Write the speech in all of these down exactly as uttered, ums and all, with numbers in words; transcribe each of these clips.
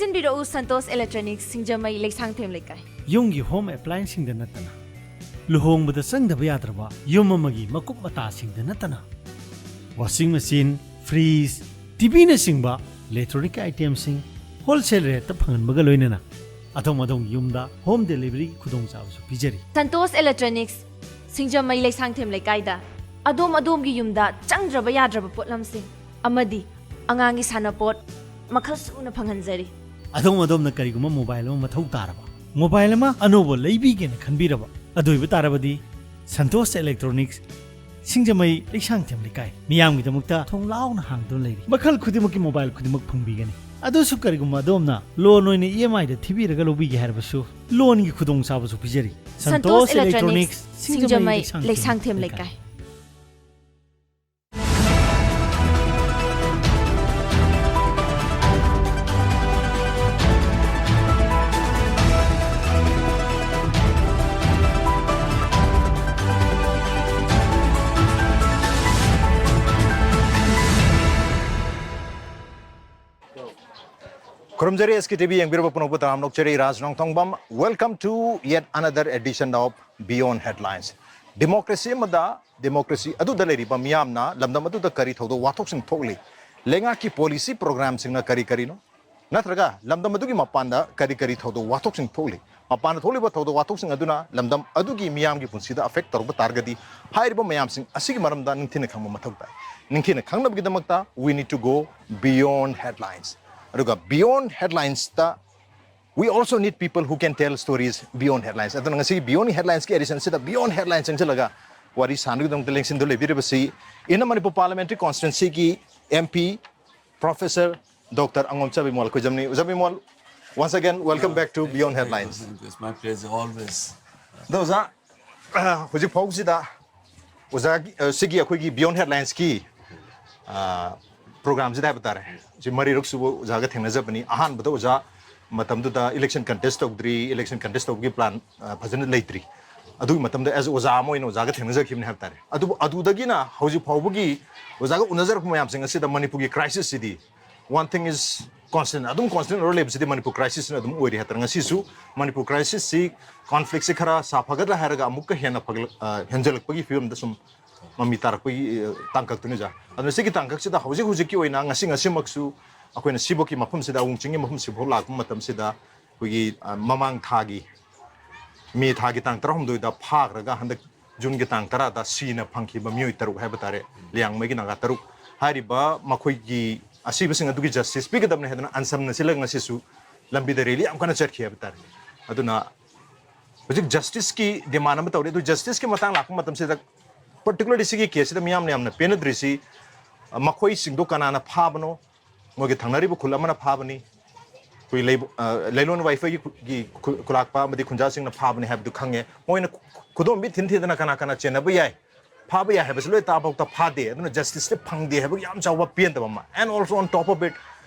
ꯊꯤꯟꯕꯤꯔꯛꯎ Santosh electronics, ꯁꯤꯡꯖꯃꯩ, ꯂꯩꯁꯥꯡꯊꯦꯝ ꯂꯩꯀꯥꯏ꯫ ꯌꯨꯝꯒꯤ home ꯑꯦꯄ꯭ꯂꯥꯏꯟꯁꯁꯤꯡꯗ ꯅꯠꯇꯅ, ꯂꯨꯍꯣꯡꯕꯗ ꯆꯪꯗꯕ ꯌꯥꯗ꯭ꯔꯕ ꯌꯨꯝ ꯑꯃꯒꯤ ꯃꯀꯨꯞ ꯃꯇꯥꯁꯤꯡꯗ ꯅꯠꯇꯅ, ꯋꯥꯁꯤꯡ ꯃꯦꯆꯤꯟ, ꯐ꯭ꯔꯤꯖ, ꯇꯤꯚꯤꯅꯆꯤꯡꯕ ꯏꯂꯦꯛꯇ꯭ꯔꯣꯅꯤꯛ ꯑꯥꯏꯇꯦꯝꯁꯤꯡ ꯍꯣꯜꯁꯦꯜ ꯔꯦꯠꯇ ꯐꯪꯍꯟꯕꯒ ꯂꯣꯏꯅꯅ ꯑꯗꯣꯝ ꯑꯗꯣꯝꯒꯤ ꯌꯨꯝꯗ ꯍꯣꯝ ꯗꯦꯂꯤꯚꯔꯤꯒꯤ ꯈꯨꯗꯣꯡꯆꯥꯕꯁꯨ ꯄꯤꯖꯔꯤ꯫ ꯁꯟꯇꯣꯁ ꯏꯂꯦꯛꯇ꯭ꯔꯣꯅꯤꯛꯁ, ꯁꯤꯡꯖꯃꯩ, ꯂꯩꯁꯥꯡꯊꯦꯝ ꯂꯩꯀꯥꯏꯗ ꯑꯗꯣꯝ ꯑꯗꯣꯝꯒꯤ ꯌꯨꯝꯗ ꯆꯪꯗ꯭ꯔꯕ ꯌꯥꯗ꯭ꯔꯕ ꯄꯣꯠꯂꯝꯁꯤꯡ ꯑꯃꯗꯤ ꯑꯉꯥꯡꯒꯤ ꯁꯥꯟꯅꯄꯣꯠ ꯃꯈꯜ ꯁꯨꯅ ꯐꯪꯍꯟꯖꯔꯤ꯫ ꯑꯗꯣꯝ ꯑꯗꯣꯝꯅ ꯀꯔꯤꯒꯨꯝꯕ ꯃꯣꯕꯥꯏꯜ ꯑꯃ ꯃꯊꯧ ꯇꯥꯔꯕ, ꯃꯣꯕꯥꯏꯜ ꯑꯃ ꯑꯅꯧꯕ ꯂꯩꯕꯤꯒꯦꯅ ꯈꯟꯕꯤꯔꯕ, ꯑꯗꯨ ꯑꯣꯏꯕ ꯇꯥꯔꯕꯗꯤ ꯁꯟꯇꯣꯁ ꯏꯂꯦꯛꯇ꯭ꯔꯣꯅꯤꯛꯁ, ꯁꯤꯡꯖꯃꯩ, ꯂꯩꯁꯥꯡꯊꯦꯝ ꯂꯩꯀꯥꯏ, ꯃꯤꯌꯥꯝꯒꯤꯗꯃꯛꯇ ꯊꯣꯡ ꯂꯥꯎꯅ ꯍꯥꯡꯗꯨꯅ ꯂꯩꯔꯤ꯫ ꯃꯈꯜ ꯈꯨꯗꯤꯡꯃꯛꯀꯤ ꯃꯣꯕꯥꯏꯜ ꯈꯨꯗꯤꯡꯃꯛ ꯐꯪꯕꯤꯒꯅꯤ꯫ ꯑꯗꯨꯁꯨ ꯀꯔꯤꯒꯨꯝꯕ ꯑꯗꯣꯝꯅ ꯂꯣꯟ ꯑꯣꯏꯅ ꯏ ꯑꯦꯝ ꯑꯥꯏꯗ ꯊꯤꯕꯤꯔꯒ ꯂꯧꯕꯤꯒꯦ ꯍꯥꯏꯔꯕꯁꯨ, ꯂꯣꯟꯒꯤ ꯈꯨꯗꯣꯡꯆꯥꯕꯁꯨ ꯄꯤꯖꯔꯤ꯫ ꯁꯟꯇꯣꯁ ꯏꯂꯦꯛꯇ꯭ꯔꯣꯅꯤꯛꯁ, ꯁꯤꯡꯖꯃꯩ, ꯂꯩꯁꯥꯡꯊꯦꯝ ꯂꯩꯀꯥꯏ꯫ ꯈꯨꯔꯨꯝꯖꯔꯤ ꯑꯦꯁ ꯀꯦ ꯇꯤ ꯚꯤ ꯌꯦꯡꯕꯤꯔꯕ ꯄꯨꯝꯅꯃꯛꯄꯨ ꯇꯔꯥꯝꯅ ꯑꯣꯛꯆꯔꯤ꯫ ꯔꯥꯖ ꯅꯣꯡꯊꯣꯡꯕꯝ, welcome to yet another edition of Beyond Headlines. Democracy ꯑꯃꯗ democracy ꯑꯗꯨꯗ ꯂꯩꯔꯤꯕ ꯃꯤꯌꯥꯝꯅ ꯂꯝꯗꯝ ꯑꯗꯨꯗ ꯀꯔꯤ ꯊꯧꯗꯣꯛ ꯋꯥꯊꯣꯛꯁꯤꯡ ꯊꯣꯛꯂꯤ, ꯂꯩꯉꯥꯛꯀꯤ ꯄꯣꯂꯤꯁꯤ ꯄ꯭ꯔꯣꯒ꯭ꯔꯥꯝꯁꯤꯡꯅ ꯀꯔꯤ ꯀꯔꯤꯅꯣ, ꯅꯠꯇ꯭ꯔꯒ ꯂꯝꯗꯝ ꯑꯗꯨꯒꯤ ꯃꯄꯥꯟꯗ ꯀꯔꯤ ꯀꯔꯤ ꯊꯧꯗꯣꯛ ꯋꯥꯊꯣꯛꯁꯤꯡ ꯊꯣꯛꯂꯤ, ꯃꯄꯥꯟꯗ ꯊꯣꯛꯂꯤꯕ ꯊꯧꯗꯣꯛ ꯋꯥꯊꯣꯛꯁꯤꯡ ꯑꯗꯨꯅ ꯂꯝꯗꯝ ꯑꯗꯨꯒꯤ ꯃꯤꯌꯥꯝꯒꯤ ꯄꯨꯟꯁꯤꯗ affect ꯇꯧꯔꯛꯄ ꯇꯥꯔꯒꯗꯤ ꯍꯥꯏꯔꯤꯕ ꯃꯌꯥꯝꯁꯤꯡ ꯑꯁꯤꯒꯤ ꯃꯔꯝꯗ ꯅꯤꯡꯊꯤꯅ ꯈꯪꯕ ꯃꯊꯧ ꯇꯥꯏ꯫ ꯅꯤꯡꯊꯤꯅ ꯈꯪꯅꯕꯒꯤꯗꯃꯛꯇ we need to go beyond headlines꯫ ꯑꯗꯨꯒ beyond headlinesꯇ we also need people who can tell stories beyond headlines꯫ ꯑꯗꯨꯅ ꯉꯁꯤꯒꯤ beyond headlinesꯀꯤ editionꯁꯤꯗ beyond headlines ꯆꯪꯁꯤꯜꯂꯒ ꯋꯥꯔꯤ ꯁꯥꯟꯅꯕꯒꯤꯗꯃꯛꯇ ꯂꯦꯡꯁꯤꯟꯗꯨꯅ ꯂꯩꯕꯤꯔꯤꯕꯁꯤ Inner Manipur Parliamentary Constituencyꯒꯤ M P Professor Doctor Angoom Chabimol ꯑꯩꯈꯣꯏ ꯖꯝꯅꯤ꯫ Chabimol, once again, welcome back to Beyond Headlines꯫ It's my pleasure always. ꯑꯗꯣ ꯑꯣꯖꯥ, ꯍꯧꯖꯤꯛ ꯐꯥꯎꯁꯤꯗ ꯑꯣꯖꯥꯒꯤ, ꯑ, ꯁꯤꯒꯤ ꯑꯩꯈꯣꯏꯒꯤ Beyond Headlinesꯀꯤ, ꯑ, programꯁꯤꯗ ꯍꯥꯏꯕ ꯇꯥꯔꯦ, ꯁꯤ ꯃꯔꯤꯔꯛ ꯁꯨꯕ ꯑꯣꯖꯥꯒ ꯊꯦꯡꯅꯖꯕꯅꯤ꯫ ꯑꯍꯥꯟꯕꯗ ꯑꯣꯖꯥ ꯃꯇꯝꯗꯨꯗ election contest ꯇꯧꯗ꯭ꯔꯤ, election contest ꯇꯧꯕꯒꯤ plan, ꯑ, ꯐꯖꯅ ꯂꯩꯇ꯭ꯔꯤ꯫ ꯑꯗꯨꯒꯤ ꯃꯇꯝꯗ as ꯑꯣꯖꯥ ꯑꯃ ꯑꯣꯏꯅ ꯑꯣꯖꯥꯒ ꯊꯦꯡꯅꯖꯈꯤꯕꯅꯤ ꯍꯥꯏꯕ ꯇꯥꯔꯦ꯫ ꯑꯗꯨꯕꯨ ꯑꯗꯨꯗꯒꯤꯅ ꯍꯧꯖꯤꯛ ꯐꯥꯎꯕꯒꯤ ꯑꯣꯖꯥꯒ ꯎꯅꯖꯔꯛꯄ ꯃꯌꯥꯝꯁꯤꯡ ꯑꯁꯤꯗ ꯃꯅꯤꯄꯨꯔꯒꯤ crisisꯁꯤꯗꯤ, one thing is ꯀꯣꯟꯁꯇꯦꯟ ꯑꯗꯨꯝ ꯀꯣꯟꯁꯇꯦꯟ ꯑꯣꯏꯔ ꯂꯩꯕꯁꯤꯗꯤ ꯃꯅꯤꯄꯨꯔ ꯀ꯭ꯔꯥꯏꯁꯤꯁꯅ ꯑꯗꯨꯝ ꯑꯣꯏꯔꯤ ꯍꯥꯏꯇꯥꯔꯦ꯫ ꯉꯁꯤꯁꯨ ꯃꯅꯤꯄꯨꯔ ꯀ꯭ꯔꯥꯏꯁꯤꯁꯁꯤ ꯀꯣꯟꯐ꯭ꯂꯤꯛꯁꯤ ꯈꯔ ꯁꯥꯐꯒꯗ꯭ꯔꯥ ꯍꯥꯏꯔꯒ ꯑꯃꯨꯛꯀ ꯍꯦꯟꯅ ꯐꯒꯠꯂꯛ- ꯑ, ꯍꯦꯟꯖꯜꯂꯛꯄꯒꯤ ꯐꯤꯕꯝꯗ ꯁꯨꯝ ꯃꯃꯤ ꯇꯥꯔꯛꯄꯒꯤ ꯑ, ꯇꯥꯡꯀꯛꯇꯨꯅꯤ, ꯑꯣꯖꯥ꯫ ꯑꯗꯨꯅ ꯁꯤꯒꯤ ꯇꯥꯡꯀꯛꯁꯤꯗ ꯍꯧꯖꯤꯛ ꯍꯧꯖꯤꯛꯀꯤ ꯑꯣꯏꯅ ꯉꯁꯤ ꯉꯁꯤꯃꯛꯁꯨ ꯑꯩꯈꯣꯏꯅ ꯁꯤꯐꯧꯒꯤ ꯃꯐꯝꯁꯤꯗ, ꯑꯋꯨꯡ ꯆꯤꯡꯒꯤ ꯃꯐꯝꯁꯤꯐꯥꯎ ꯂꯥꯛꯄ ꯃꯇꯝꯁꯤꯗ ꯑꯩꯈꯣꯏꯒꯤ ꯑ, ꯃꯃꯥꯡ ꯊꯥꯒꯤ ꯃꯦ ꯊꯥꯒꯤ ꯇꯥꯡ ꯇꯔꯥꯍꯨꯝꯗꯣꯏꯗ ꯐꯥꯈ꯭ꯔꯒ ꯍꯟꯗꯛ ꯖꯨꯟꯒꯤ ꯇꯥꯡ ꯇꯔꯥꯗ ꯁꯤꯅ ꯐꯪꯈꯤꯕ ꯃꯤꯑꯣꯏ ꯇꯔꯨꯛ ꯍꯥꯏꯕ ꯇꯥꯔꯦ, ꯂꯤꯌꯥꯡꯃꯩꯒꯤ ꯅꯥꯒꯥ ꯇꯔꯨꯛ꯫ ꯍꯥꯏꯔꯤꯕ ꯃꯈꯣꯏꯒꯤ ꯑꯁꯤꯕꯁꯤꯡ ꯑꯗꯨꯒꯤ ꯖꯁꯇꯤꯁ ꯄꯤꯒꯗꯕꯅꯤ ꯍꯥꯏꯗꯅ ꯑꯟꯁꯝꯅ ꯁꯤꯜꯂꯒ ꯉꯁꯤꯁꯨ ꯂꯝꯕꯤꯗ ꯔꯦꯂꯤ ꯌꯥꯝ ꯀꯟꯅ ꯆꯠꯈꯤ ꯍꯥꯏꯕ ꯇꯥꯔꯦ꯫ ꯑꯗꯨꯅ ꯍꯧꯖꯤꯛ ꯖꯁꯇꯤꯁꯀꯤ ꯗꯤꯃꯥꯟ ꯑꯃ ꯇꯧꯔꯤ꯫ ꯑꯗꯨ ꯖꯁꯇꯤꯁꯀꯤ ꯃꯇꯥꯡ ꯂꯥꯛꯄ ꯃꯇꯝꯁꯤꯗ, ꯄꯔꯇꯤꯀꯨꯂꯔꯂꯤ ꯁꯤꯒꯤ ꯀꯦꯁꯁꯤꯗ ꯃꯤꯌꯥꯝꯅ ꯌꯥꯝꯅ ꯄꯦꯟꯅꯗ꯭ꯔꯤꯁꯤ, ꯑ, ꯃꯈꯣꯏꯁꯤꯡꯗꯣ ꯀꯅꯥꯅ ꯐꯥꯕꯅꯣ? ꯃꯣꯏꯒꯤ ꯊꯪꯅꯔꯤꯕ ꯈꯨꯜ ꯑꯃꯅ ꯐꯥꯕꯅꯤ, ꯑꯩꯈꯣꯏ ꯂꯩꯕ-, ꯑ, ꯂꯩꯂꯣꯟ ꯋꯥꯏꯐꯩꯒꯤ ꯈꯨ-, ꯒꯤ ꯈꯨ-, ꯈꯨꯂꯥꯛꯄ ꯑꯃꯗꯤ ꯈꯨꯟꯖꯥꯁꯤꯡꯅ ꯐꯥꯕꯅꯤ ꯍꯥꯏꯕꯗꯨ ꯈꯪꯉꯦ꯫ ꯃꯣꯏꯅ ꯈꯨ-, ꯈꯨꯗꯣꯝꯕꯤ ꯊꯤꯟ ꯊꯤꯟꯗꯅ ꯀꯅꯥ ꯀꯅꯥ ꯆꯦꯟꯅꯕ ꯌꯥꯏ, ꯐꯥꯕ ꯌꯥꯏ ꯍꯥꯏꯕꯁꯤ ꯂꯣꯏ ꯇꯥꯐꯥꯎꯗ ꯐꯥꯗꯦ꯫ ꯑꯗꯨꯅ ꯖꯁꯇꯤꯁꯁꯦ ꯐꯪꯗꯦ ꯍꯥꯏꯕꯒꯤ ꯌꯥꯝ ꯆꯥꯎꯕ ꯄꯦꯟꯗꯕ ꯑꯃ꯫ And also on top of it,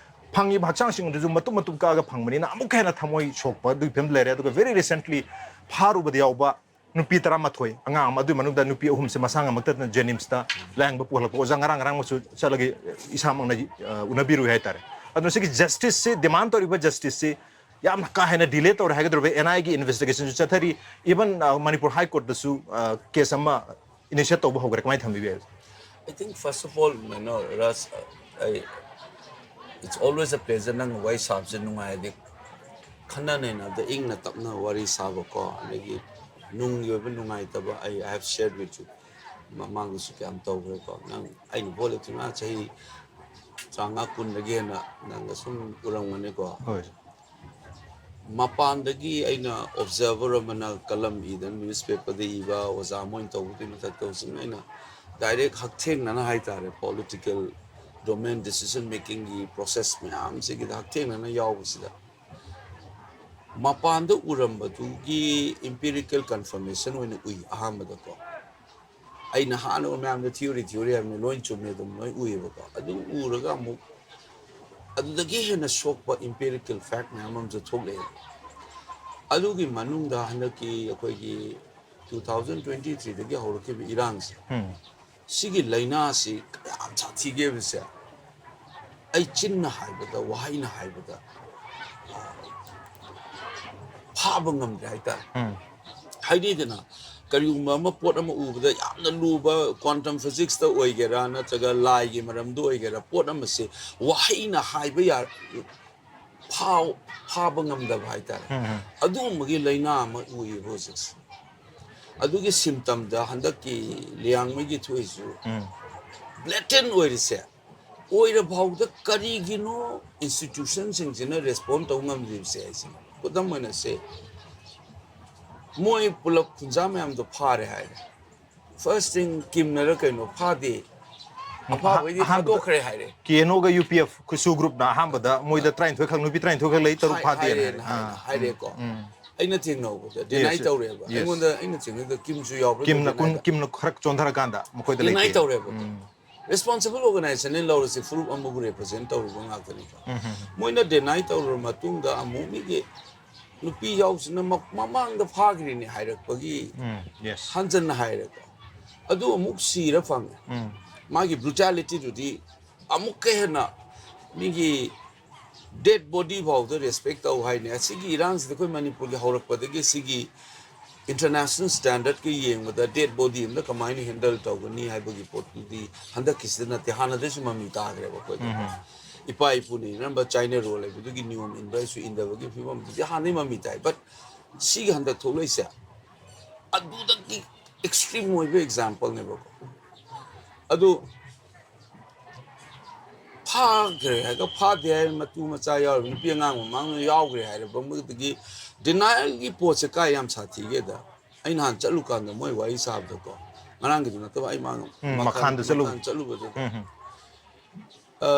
ꯐꯪꯉꯤꯕ ꯍꯛꯆꯥꯡꯁꯤꯡ ꯑꯗꯨꯁꯨ ꯃꯇꯨꯝ ꯃꯇꯨꯝ ꯀꯛꯑꯒ ꯐꯪꯕꯅꯤꯅ ꯑꯃꯨꯛꯀ ꯍꯦꯟꯅ ꯊꯃꯣꯏ ꯁꯣꯛꯄ ꯑꯗꯨꯒꯤ ꯐꯤꯕꯝ ꯂꯩꯔꯦ꯫ ꯑꯗꯨꯒ very recently ꯐꯥꯔꯨꯕꯗ ꯌꯥꯎꯕ ꯅꯨꯄꯤ ꯇꯔꯥꯃꯥꯊꯣꯏ, ꯑꯉꯥꯡ ꯑꯃ, ꯑꯗꯨꯒꯤ ꯃꯅꯨꯡꯗ ꯅꯨꯄꯤ ꯑꯍꯨꯝꯁꯦ ꯃꯁꯥ ꯉꯝꯃꯛꯇꯗꯅ ꯖꯦꯅꯤꯝꯁꯇ ꯂꯥꯌꯦꯡꯕ ꯄꯨꯈꯠꯂꯛꯄ꯫ ꯑꯣꯖꯥ, ꯉꯔꯥꯡ ꯉꯔꯥꯡꯃꯛꯁꯨ ꯆꯠꯂꯒ ꯏꯁꯥꯃꯛꯅ, ꯑ, ꯎꯅꯕꯤꯔꯨꯏ ꯍꯥꯏꯇꯥꯔꯦ꯫ ꯑꯗꯨꯅ ꯁꯤꯒꯤ ꯖꯁꯇꯤꯁꯁꯤ, ꯗꯤꯃꯥꯟ ꯇꯧꯔꯤꯕ ꯖꯁꯇꯤꯁꯁꯤ ꯌꯥꯝꯅ ꯀꯥ ꯍꯦꯟꯅ ꯗꯤꯂꯦ ꯇꯧꯔꯦ ꯍꯥꯏꯒꯗ꯭ꯔꯕ? ꯑꯦꯟ ꯑꯥꯏ ꯑꯦꯒꯤ ꯏꯟꯚꯦꯁꯇꯤꯒꯦꯁꯟꯁꯨ ꯆꯠꯊꯔꯤ꯫ Even, ꯑ, ꯃꯅꯤꯄꯨꯔ ꯍꯥꯏ ꯀꯣꯔꯠꯇꯁꯨ, ꯑ, ꯀꯦꯁ ꯑꯃ ꯏꯅꯤꯁꯤꯌꯦꯠ ꯇꯧꯕ ꯍꯧꯈ꯭ꯔꯦ꯫ ꯀꯃꯥꯏꯅ ꯊꯝꯕꯤꯕ ꯌꯥꯏ? I think first of all, you know, Raj, I, it's always a pleasure ꯅꯪ ꯋꯥꯔꯤ ꯁꯥꯕꯁꯦ ꯅꯨꯡꯉꯥꯏꯔꯗꯤ꯫ ꯈꯟꯅ ꯅꯩꯅꯕꯗ ꯏꯪꯅ ꯇꯞꯅ ꯋꯥꯔꯤ ꯁꯥꯕꯀꯣ, ꯑꯗꯒꯤ ꯅꯨꯡꯒꯤ ꯑꯣꯏꯕ ꯅꯨꯡꯉꯥꯏꯇꯕ ꯑꯩ, I have shared with you, ꯃꯃꯥꯡꯗꯁꯨ ꯀꯌꯥꯝ ꯇꯧꯈ꯭ꯔꯦꯀꯣ꯫ ꯅꯪ ꯑꯩꯅ ꯚꯣꯠ ꯂꯦꯞꯇ꯭ꯔꯤꯉꯩ ꯆꯍꯤ ꯇꯔꯥꯃꯉꯥ ꯀꯨꯟꯗꯒꯤ ꯍꯦꯟꯅ ꯅꯪꯒ ꯁꯨꯝ ꯎꯔꯝꯒꯅꯤꯀꯣ꯫ ꯍꯣꯏ꯫ ꯃꯄꯥꯟꯗꯒꯤ ꯑꯩꯅ ꯑꯣꯕꯖꯥꯔꯚꯔ ꯑꯃꯅ ꯀꯂꯝ ꯏꯗꯅ ꯅ꯭ꯌꯨꯁꯄꯦꯄꯔꯗ ꯏꯕ, ꯑꯣꯖꯥ ꯃꯣꯏꯅ ꯇꯧꯕꯗꯨꯒꯤ ꯃꯊꯛꯇ ꯍꯧꯖꯤꯛ ꯑꯩꯅ ꯗꯥꯏꯔꯦꯛ ꯍꯛꯊꯦꯡꯅꯅ ꯍꯥꯏꯇꯥꯔꯦ, ꯄꯣꯂꯤꯇꯤꯀꯦꯜ ꯗꯣꯃꯦꯟ ꯗꯤꯁꯤꯖꯟ ꯃꯦꯀꯤꯡꯒꯤ ꯄ꯭ꯔꯣꯁꯦꯁ ꯃꯌꯥꯝꯁꯤꯒꯤꯗ ꯍꯛꯊꯦꯡꯅꯅ ꯌꯥꯎꯕꯁꯤꯗ ꯃꯄꯥꯟꯗ ꯎꯔꯝꯕꯗꯨꯒꯤ ꯏꯝꯄꯤꯔꯤꯀꯦꯜ ꯀꯟꯐꯔꯃꯦꯁꯟ ꯑꯣꯏꯅ ꯎꯏ ꯑꯍꯥꯟꯕꯗꯀꯣ꯫ ꯑꯩꯅ ꯍꯥꯟꯅ ꯃꯌꯥꯝꯗ ꯊꯤꯑꯣꯔꯤ ꯊꯤꯑꯣꯔꯤ ꯍꯥꯏꯕꯅꯤ, ꯂꯣꯏ ꯆꯨꯝꯃꯦ, ꯑꯗꯨꯝ ꯂꯣꯏ ꯎꯏꯌꯦꯕꯀꯣ꯫ ꯑꯗꯨ ꯎꯔꯒ ꯑꯃꯨꯛ ꯑꯗꯨꯗꯒꯤ ꯍꯦꯟꯅ ꯁꯣꯛꯄ ꯏꯝꯄꯤꯔꯤꯀꯦꯜ ꯐꯦꯛ ꯃꯌꯥꯝ ꯑꯃꯁꯨ ꯊꯣꯛꯂꯛꯑꯦ꯫ ꯑꯗꯨꯒꯤ ꯃꯅꯨꯡꯗ ꯍꯟꯗꯛꯀꯤ ꯑꯩꯈꯣꯏꯒꯤ two thousand twenty threeꯗꯒꯤ ꯍꯧꯔꯛꯈꯤꯕ ꯏꯔꯥꯡꯁꯦ, ꯎꯝ꯫ ꯁꯤꯒꯤ ꯂꯥꯏꯅꯥꯁꯤ ꯀꯌꯥꯝ ꯁꯥꯊꯤꯒꯦꯕꯁꯦ, ꯑꯩ ꯆꯤꯟꯅ ꯍꯥꯏꯕꯗ, ꯋꯥꯍꯩꯅ ꯍꯥꯏꯕꯗ, ꯑ, ꯐꯥꯕ ꯉꯝꯗ꯭ꯔꯦ ꯍꯥꯏꯇꯥꯔꯦ꯫ ꯎꯝ꯫ ꯍꯥꯏꯅꯩꯗꯅ, ꯀꯔꯤꯒꯨꯝꯕ ꯑꯃ, ꯄꯣꯠ ꯑꯃ ꯎꯕꯗ ꯌꯥꯝꯅ ꯂꯨꯕ, quantum physicsꯇ ꯑꯣꯏꯒꯦꯔꯥ ꯅꯠꯇ꯭ꯔꯒ ꯂꯥꯏꯒꯤ ꯃꯔꯝꯗ ꯑꯣꯏꯒꯦꯔꯥ, ꯄꯣꯠ ꯑꯃꯁꯦ ꯋꯥꯍꯩꯅ ꯍꯥꯏꯕ ꯌꯥ-, ꯐꯥꯎ-, ꯐꯥꯕ ꯉꯝꯗꯕ ꯍꯥꯏꯇꯥꯔꯦ꯫ ꯎꯝ, ꯎꯝ꯫ ꯑꯗꯨꯒꯨꯝꯕꯒꯤ ꯂꯥꯏꯅꯥ ꯑꯃ ꯎꯏꯌꯦꯕ ꯍꯧꯖꯤꯛꯁꯦ꯫ ꯑꯗꯨꯒꯤ symptomꯗ ꯍꯟꯗꯛꯀꯤ ꯂꯤꯌꯥꯡꯃꯩꯒꯤ ꯊꯣꯛꯏꯁꯨ ꯎꯝ꯫ Blatant ꯑꯣꯏꯔꯤꯁꯦ, ꯑꯣꯏꯔꯐꯥꯎꯗ ꯀꯔꯤꯒꯤꯅꯣ institutionꯁꯤꯡꯁꯤꯅ respond ꯇꯧ ꯉꯝꯗ꯭ꯔꯤꯕꯁꯦ ꯍꯥꯏꯁꯦ꯫ ꯈꯨꯗꯝ ꯑꯣꯏꯅ ꯁꯦ, ꯃꯣꯏ ꯄꯨꯂꯞ ꯈꯨꯟꯖꯥ ꯃꯌꯥꯝꯗꯣ ꯐꯥꯔꯦ ꯍꯥꯏꯔꯦ꯫ First thing, ꯀꯤꯝꯅꯔ ꯀꯩꯅꯣ ꯐꯥꯗꯦ꯫ ꯎꯝ, ꯑꯐꯥꯕꯩꯗꯤ ꯑꯍꯥꯟꯕꯗ ꯊꯥꯗꯣꯛꯈ꯭ꯔꯦ ꯍꯥꯏꯔꯦ꯫ ꯀꯦ ꯑꯦꯟ ꯑꯣꯒ ꯌꯨ ꯄꯤ ꯑꯦꯐ ꯈꯨꯠꯁꯨ groupꯅ ꯑꯍꯥꯟꯕꯗ ꯃꯣꯏꯗ ꯇꯔꯥꯅꯤꯊꯣꯏ ꯈꯛ, ꯅꯨꯄꯤ ꯇꯔꯥꯅꯤꯊꯣꯏ ꯈꯛ ꯂꯩ, ꯇꯔꯨꯛ ꯍꯥꯏ-, ꯐꯥꯗꯦꯅ ꯍꯥꯏꯔꯦꯅ ꯍꯥꯏꯔꯦ꯫ ꯍꯥꯏꯅ ꯑꯥ, ꯍꯥꯏꯔꯦꯀꯣ꯫ ꯎꯝ, ꯎꯝ꯫ ꯑꯩꯅ ꯊꯦꯡꯅꯕꯗ deny ꯌꯦꯁ, ꯇꯧꯔꯦꯕ꯫ ꯌꯦꯁ꯫ ꯑꯩꯉꯣꯟꯗ, ꯑꯩꯅ ꯊꯦꯡꯅꯕꯗ ꯀꯤꯝꯁꯨ ꯌꯥꯎꯕ꯭ꯔꯥ? ꯀꯤꯝꯅ ꯀꯨꯟ-, deniedꯗ? ꯀꯤꯝꯅ ꯈꯔ ꯆꯣꯟꯊꯔꯀꯥꯟꯗ ꯃꯈꯣꯏꯗ deny ꯂꯩꯇꯦ꯫ ꯇꯧꯔꯦꯕꯀꯣ꯫ ꯎꯝ꯫ Responsible organizationꯅ ꯂꯧꯔꯁꯤ, ꯐꯨꯔꯨꯞ ꯑꯃꯕꯨ represent ꯇꯧꯔꯤꯕ ꯉꯥꯛꯇꯅꯤꯀꯣ꯫ ꯎꯝ, ꯎꯝ, ꯎꯝ꯫ ꯃꯣꯏꯅ deny ꯇꯧꯔꯕ ꯃꯇꯨꯡꯗ ꯑꯃꯨꯛ ꯃꯤꯒꯤ ꯅꯨꯄꯤ ꯌꯥꯎꯁꯤꯅ ꯃ-, ꯃꯃꯥꯡꯗ ꯐꯥꯈ꯭ꯔꯤꯅꯤ ꯍꯥꯏꯔꯛꯄꯒꯤ ꯎꯝ, ꯌꯦꯁ꯫ ꯍꯟꯖꯟꯅ ꯍꯥꯏꯔꯦꯀꯣ꯫ ꯑꯗꯨ ꯑꯃꯨꯛ ꯁꯤꯔ ꯐꯪꯉꯦ꯫ ꯎꯝ꯫ ꯃꯥꯒꯤ brutalityꯗꯨꯗꯤ ꯑꯃꯨꯛꯀ ꯍꯦꯟꯅ ꯃꯤꯒꯤ dead body ꯐꯥꯎꯗ respect ꯇꯧ ꯍꯥꯏꯅꯦ꯫ ꯑꯁꯤꯒꯤ ꯏꯔꯥꯡꯁꯤꯗ ꯑꯩꯈꯣꯏ ꯃꯅꯤꯄꯨꯔꯒꯤ ꯍꯧꯔꯛꯄꯗꯒꯤ ꯁꯤꯒꯤ international standardꯀ ꯌꯦꯡꯕꯗ dead body ꯑꯃꯗ ꯀꯃꯥꯏꯅ handle ꯇꯧꯒꯅꯤ ꯍꯥꯏꯕꯒꯤ ꯄꯣꯠꯇꯨꯗꯤ ꯍꯟꯗꯛꯀꯤꯁꯤꯗ ꯅꯠꯇꯦ, ꯍꯥꯟꯅꯗꯩꯁꯨ ꯃꯃꯤ ꯇꯥꯈ꯭ꯔꯦꯕ ꯑꯩꯈꯣꯏꯗ꯫ ꯎꯝ꯫ ꯏꯄꯥ ꯏꯄꯨꯅ ꯏꯟꯅꯔꯝꯕ ꯆꯥꯏꯅ ꯔꯣꯜ ꯍꯥꯏꯕꯗꯨꯒꯤ ꯅꯤꯌꯣꯝ ꯏꯟꯕ ꯍꯥꯏꯁꯨ ꯏꯟꯗꯕꯒꯤ ꯐꯤꯕꯝꯗꯨꯗꯤ ꯍꯥꯟꯅꯩ ꯃꯃꯤ ꯇꯥꯏ꯫ But ꯁꯤꯒꯤ ꯍꯟꯗꯛ ꯊꯣꯛꯂꯛꯏꯁꯦ ꯑꯗꯨꯗꯒꯤ extreme ꯑꯣꯏꯕ exampleꯅꯦꯕꯀꯣ꯫ ꯑꯗꯨ ꯐꯥꯈ꯭ꯔꯦ ꯍꯥꯏꯔꯒ ꯐꯥꯗꯦ ꯍꯥꯏꯔ ꯃꯇꯨ ꯃꯆꯥ ꯌꯥꯎꯔꯤꯕ ꯅꯨꯄꯤ ꯑꯉꯥꯡ ꯃꯃꯥꯡꯗ ꯌꯥꯎꯈ꯭ꯔꯦ ꯍꯥꯏꯔꯕ ꯃꯗꯨꯗꯒꯤ denialꯒꯤ ꯄꯣꯠꯁꯦ ꯀꯥꯏ ꯌꯥꯝ ꯁꯥꯊꯤꯒꯦꯗ, ꯑꯩ ꯅꯍꯥꯟ ꯆꯠꯂꯨꯀꯥꯟꯗ ꯃꯣꯏ ꯋꯥꯔꯤ ꯁꯥꯕꯗꯀꯣ, ꯉꯔꯥꯡꯒꯤꯗꯨ ꯅꯠꯇꯕ ꯑꯩ ꯃꯥ-, ꯎꯝ, ꯃꯈꯥꯟ-, ꯃꯈꯥꯟꯗ ꯆꯠꯂꯨꯕ꯫ ꯃꯈꯥꯟ ꯆꯠꯂꯨꯕꯗꯨꯗ, ꯎꯝ, ꯎꯝ꯫ ꯑ,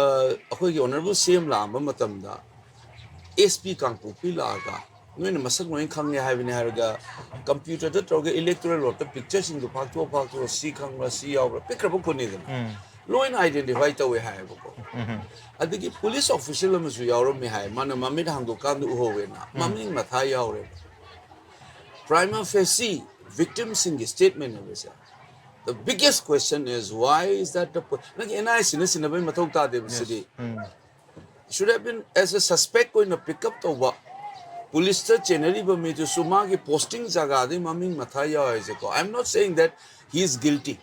ꯑꯩꯈꯣꯏꯒꯤ honourable C M ꯂꯥꯛꯑꯝꯕ ꯃꯇꯝꯗ S P ꯀꯥꯡꯄꯣꯛꯄꯤ ꯂꯥꯛꯑꯒ ꯅꯣꯏꯅ ꯃꯁꯛ ꯂꯣꯏꯅ ꯈꯪꯉꯦ ꯍꯥꯏꯕꯅꯤ ꯍꯥꯏꯔꯒ computerꯗ ꯇꯧꯔꯒ electoral rollꯗ pictureꯁꯤꯡꯗꯣ ꯐꯥꯛꯇꯣꯛꯑ ꯐꯥꯛꯇꯣꯛꯑ ꯁꯤ ꯈꯪꯕ꯭ꯔꯥ ꯁꯤ ꯌꯥꯎꯕ꯭ꯔꯥ ꯄꯤꯛꯈ꯭ꯔꯕ ꯈꯨꯟꯅꯤꯗꯅ ꯎꯝ꯫ ꯂꯣꯏꯅ identify ꯇꯧꯋꯦ ꯍꯥꯏꯌꯦꯕꯀꯣ꯫ ꯎꯝ꯫ ꯑꯗꯒꯤ police official ꯑꯃꯁꯨ ꯌꯥꯎꯔꯝꯃꯦ ꯍꯥꯏ, ꯃꯥꯅ ꯃꯃꯤꯠ ꯍꯥꯡꯗꯣꯛꯀꯥꯟꯗ ꯎꯍꯧꯋꯦꯅ꯫ ꯎꯝ꯫ ꯃꯃꯤꯡ ꯃꯊꯥ ꯌꯥꯎꯔꯦꯕ꯫ Prima facie victimꯁꯤꯡꯒꯤ statement ꯍꯥꯏꯕꯁꯦ The biggest question is, why is that the po- ꯅꯪꯒꯤ ꯑꯦꯟ ꯑꯥꯏ ꯑꯦ ꯁꯤꯟꯅ ꯁꯤꯟꯅꯕꯒꯤ ꯃꯊꯧ ꯇꯥꯗꯦꯕ ꯁꯤꯗꯤ. ꯎꯝ. Should have been as a suspect ꯑꯣꯏꯅ pick up ꯇꯧꯕ, ꯄꯨꯂꯤꯁꯇ ꯆꯦꯟꯅꯔꯤꯕ ꯃꯤꯗꯨꯁꯨ ꯃꯥꯒꯤ posting ꯖꯒꯥꯗꯒꯤ ꯃꯃꯤꯡ ꯃꯊꯥ ꯌꯥꯎꯔꯤꯁꯦꯀꯣ. I am not saying that he is guilty,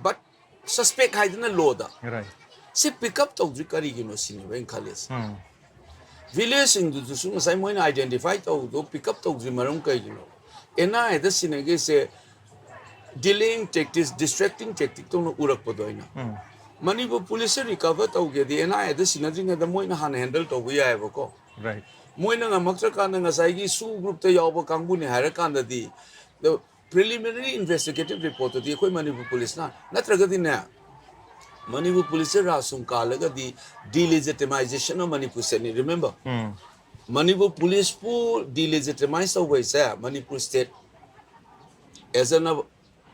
but suspect ꯍꯥꯏꯗꯅ load. Right. ꯁꯤ pick up ꯇꯧꯗ꯭ꯔꯤ ꯀꯔꯤꯒꯤꯅꯣ ꯁꯤꯅꯦꯕ ꯑꯩꯅ ꯈꯜꯂꯤꯁꯦ. ꯎꯝ. ꯚꯤꯂꯦꯖꯁꯤꯡꯗꯨꯗꯁꯨ ꯉꯁꯥꯏ ꯃꯣꯏꯅ identify ꯇꯧꯕꯗꯣ pick up ꯇꯧꯗ꯭ꯔꯤ ꯃꯔꯝ ꯀꯩꯒꯤꯅꯣ? ꯑꯦꯟ ꯑꯥꯏ ꯑꯦꯗ ꯁꯤꯟꯅꯒꯦꯁꯦ delaying tactics, distracting tactic ꯇꯧꯅ ꯎꯔꯛꯄꯗꯣ ꯑꯩꯅ. ꯎꯝ. ꯃꯅꯤꯄꯨꯔ ꯄꯨꯂꯤꯁꯁꯦ recover ꯇꯧꯒꯦꯗꯤ ꯑꯦꯟ ꯑꯥꯏ ꯑꯦꯗ ꯁꯤꯟꯅꯗ꯭ꯔꯤꯉꯩꯗ ꯃꯣꯏꯅ ꯍꯥꯟꯅ handle ꯇꯧꯕ ꯌꯥꯏꯑꯕꯀꯣ. Right. ꯃꯣꯏꯅ ꯉꯝꯃꯛꯇ꯭ꯔꯀꯥꯟꯗ ꯉꯁꯥꯏꯒꯤ ꯁꯨ ꯒ꯭ꯔꯨꯞꯇ ꯌꯥꯎꯕ ꯀꯥꯡꯕꯨꯅꯤ ꯍꯥꯏꯔꯀꯥꯟꯗꯗꯤ, the preliminary investigative reportꯇꯨꯗꯤ ꯑꯩꯈꯣꯏ ꯃꯅꯤꯄꯨꯔ ꯄꯨꯂꯤꯁꯅ, ꯅꯠꯇ꯭ꯔꯒꯗꯤꯅꯦ, Manipur ꯄꯨꯂꯤꯁꯁꯦ ꯔꯥꯁꯨꯝ ꯀꯥꯜꯂꯒꯗꯤ delegitimization of Manipur stateꯅꯤ. Remember, um. Manipur ꯄꯨꯂꯤꯁꯄꯨ delegitimize ꯇꯧꯕ ꯍꯥꯏꯁꯦ Manipur state as a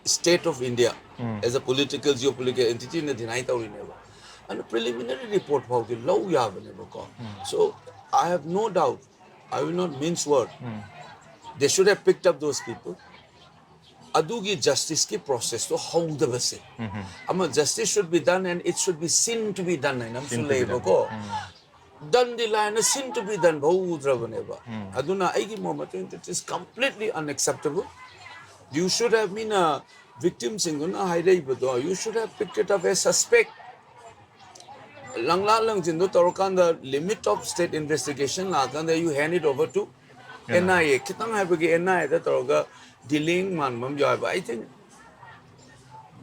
state of India, um. as a political, geopolitical entityꯅ deny ꯇꯧꯔꯤꯅꯦꯕ. ꯑꯗꯨꯅ preliminary report ꯐꯥꯎꯗꯤ ꯂꯧ ꯌꯥꯕꯅꯦꯕꯀꯣ. So I have no doubt, I will not mince word, um. they should have picked up those people. ꯑꯗꯨꯒꯤ justiceꯀꯤ processꯇꯣ ꯍꯧꯗꯕꯁꯦ. ꯎꯝ. ꯑꯃ, justice should be done and it should be seen to be done ꯍꯥꯏꯅ ꯑꯃꯁꯨ Seen to be done. ꯂꯩꯌꯦꯕꯀꯣ. ꯎꯝ. Done ꯗꯤ ꯂꯥꯏꯅ seen to be done ꯐꯥꯎ ꯎꯗ꯭ꯔꯕꯅꯦꯕ. ꯎꯝ. ꯑꯗꯨꯅ ꯑꯩꯒꯤ ꯃꯣꯠꯇ it is completely unacceptable. You should have, ꯃꯤꯅ victimꯁꯤꯡꯗꯨꯅ ꯍꯥꯏꯔꯛꯏꯕꯗꯣ, you should have picked it up as suspect. ꯂꯪꯂꯥ ꯂꯪꯁꯤꯟꯗꯣ ꯇꯧꯔꯀꯥꯟꯗ limit of state investigation ꯂꯥꯛꯑꯀꯥꯟꯗ you hand it over to Yeah. N I A. ꯈꯤꯇꯪ ꯍꯥꯏꯕꯒꯤ N I A ꯗ ꯇꯧꯔꯒ delaying ꯃꯥꯟꯕ ꯑꯃ ꯌꯥꯎꯋꯦꯕ. I think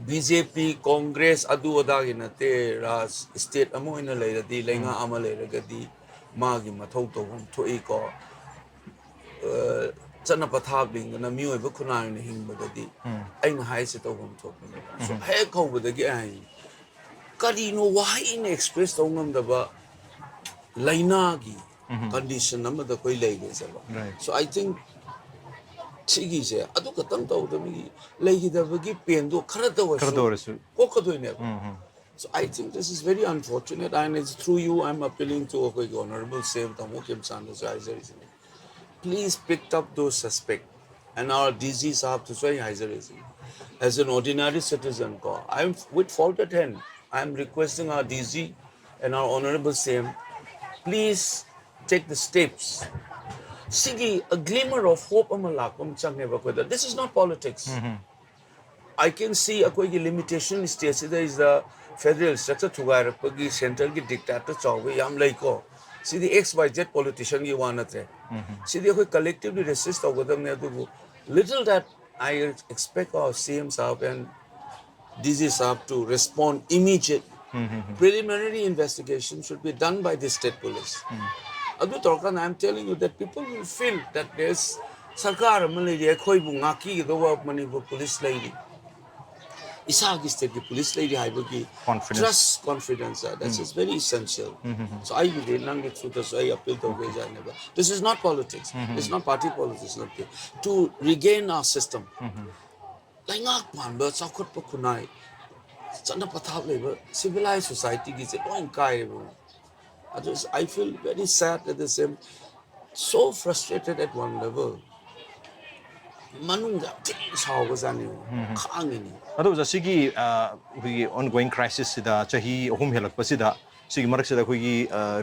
B J P, Congress ꯑꯗꯨ ꯑꯗꯥꯒꯤ ꯅꯠꯇꯦ, ꯔꯥꯖ state ꯑꯃ ꯑꯣꯏꯅ ꯂꯩꯔꯗꯤ, ꯂꯩꯉꯥꯛ ꯑꯃ ꯂꯩꯔꯒꯗꯤ ꯃꯥꯒꯤ ꯃꯊꯧ ꯇꯧꯐꯝ ꯊꯣꯛꯏꯀꯣ. ꯑ, ꯆꯠꯅ ꯄꯊꯥꯞ ꯂꯤꯡꯗꯅ ꯃꯤꯑꯣꯏꯕ ꯈꯨꯟꯅꯥꯏꯅ ꯍꯤꯡꯕꯗꯗꯤ ꯎꯝ. ꯑꯩꯅ ꯍꯥꯏꯁꯦ ꯇꯧꯐꯝ ꯊꯣꯛꯄꯅꯦꯕ. So, ꯍꯦꯛ ꯍꯧꯕꯗꯒꯤ ꯑꯩ ꯀꯔꯤꯅꯣ ꯋꯥꯍꯩꯅ express ꯇꯧ ꯉꯝꯗꯕ ꯂꯥꯏꯅꯥꯒꯤ ꯎꯝ. condition ꯑꯃꯗ ꯑꯩꯈꯣꯏ ꯂꯩꯔꯦꯁꯦꯕ. Right. So I think ꯁꯤꯒꯤꯁꯦ ꯑꯗꯨ ꯈꯛꯇꯪ ꯇꯧꯗꯕꯒꯤ ꯂꯩꯈꯤꯗꯕꯒꯤ painꯗꯣ ꯈꯔꯗ ꯈꯔꯗ ꯑꯣꯏꯔꯁꯨ ꯑꯣꯏꯔꯁꯨ. ꯀꯣꯛꯀꯗꯣꯏꯅꯦꯕ. ꯎꯝ, ꯎꯝ. So I think this is very unfortunate and it's through you I'm appealing to ꯑꯩꯈꯣꯏꯒꯤ honorable ꯁꯤ ꯑꯦꯝ ꯇꯥꯃꯣ ꯈꯦꯝꯆꯥꯟꯗꯁꯨ ꯍꯥꯏꯖꯔꯤꯁꯤꯅꯦ. Please pick up those suspect. And our D G ꯁꯥꯍꯕꯇꯁꯨ ꯑꯩ ꯍꯥꯏꯖꯔꯤꯁꯤ, as an ordinary citizen ꯀꯣ, I am with folded hand, I am requesting our D G and our honorable C M, please take the steps. ꯁꯤꯒꯤ a glimmer of hope ꯑꯃ ꯂꯥꯛꯄ ꯑꯃ ꯆꯪꯉꯦꯕ ꯑꯩꯈꯣꯏꯗ. This is not politics. I can see ꯑꯩꯈꯣꯏꯒꯤ limitation state ꯁꯤꯗꯩꯁꯤꯗ federal structure ꯊꯨꯒꯥꯏꯔꯛꯄꯒꯤ central ꯒꯤ dictator ꯆꯥꯎꯕ ꯌꯥꯝ ꯂꯩꯀꯣ. ꯁꯤꯗꯤ X Y Z politician ꯒꯤ ꯋꯥ ꯅꯠꯇ꯭ꯔꯦ. ꯁꯤꯗꯤ ꯑꯩꯈꯣꯏ collectively resist ꯇꯧꯒꯗꯕꯅꯦ. ꯑꯗꯨꯕꯨ little that I expect our C M ꯁꯥꯍꯕ and D G ꯁꯥꯍꯕ to respond immediate. Preliminary investigation should be done by the state police. ꯑꯗꯨ ꯇꯧꯔꯀꯥꯟꯗ, I am telling you that people will feel that there is ꯁꯔꯀꯥꯔ ꯑꯃ ꯂꯩꯔꯤ, ꯑꯩꯈꯣꯏꯕꯨ ꯉꯥꯛꯄꯤꯒꯗꯧꯕ Manipur police ꯂꯩꯔꯤ, ꯏꯁꯥꯒꯤ state ꯀꯤ police ꯂꯩꯔꯤ ꯍꯥꯏꯕꯒꯤ Confidence. Trust, confidence, uh, that is very essential. So ꯑꯩꯒꯤꯗꯤ ꯅꯪꯒꯤ through ꯗꯁꯨ ꯑꯩ appeal ꯇꯧꯒꯦ ꯍꯥꯏꯅꯦꯕ. This is not politics. It's not party politics ꯅꯠꯇꯦ. To regain our system. ꯂꯩꯉꯥꯛ ꯄꯥꯟꯕ, ꯆꯥꯎꯈꯠꯄ ꯈꯨꯟꯅꯥꯏ, ꯆꯠꯅ ꯄꯊꯥꯞ ꯂꯩꯕ civilized society ꯒꯤꯁꯦ ꯂꯣꯏ ꯀꯥꯏꯔꯦꯕ. ꯑꯗꯨ I feel very sad at the same, so frustrated at one level. ꯃꯅꯨꯡꯗ ꯌꯥꯝ ꯊꯤꯅ ꯁꯥꯎꯕꯖꯥꯠꯅꯤ, ꯈꯥꯡꯉꯤꯅꯤ. ꯑꯗꯣ ꯑꯣꯖꯥ, ꯁꯤꯒꯤ ꯑ, ꯑꯩꯈꯣꯏꯒꯤ ongoing crisis ꯁꯤꯗ, ꯆꯍꯤ ꯑꯍꯨꯝ ꯍꯦꯜꯂꯛꯄꯁꯤꯗ, ꯁꯤꯒꯤ ꯃꯔꯛꯁꯤꯗ ꯑꯩꯈꯣꯏꯒꯤ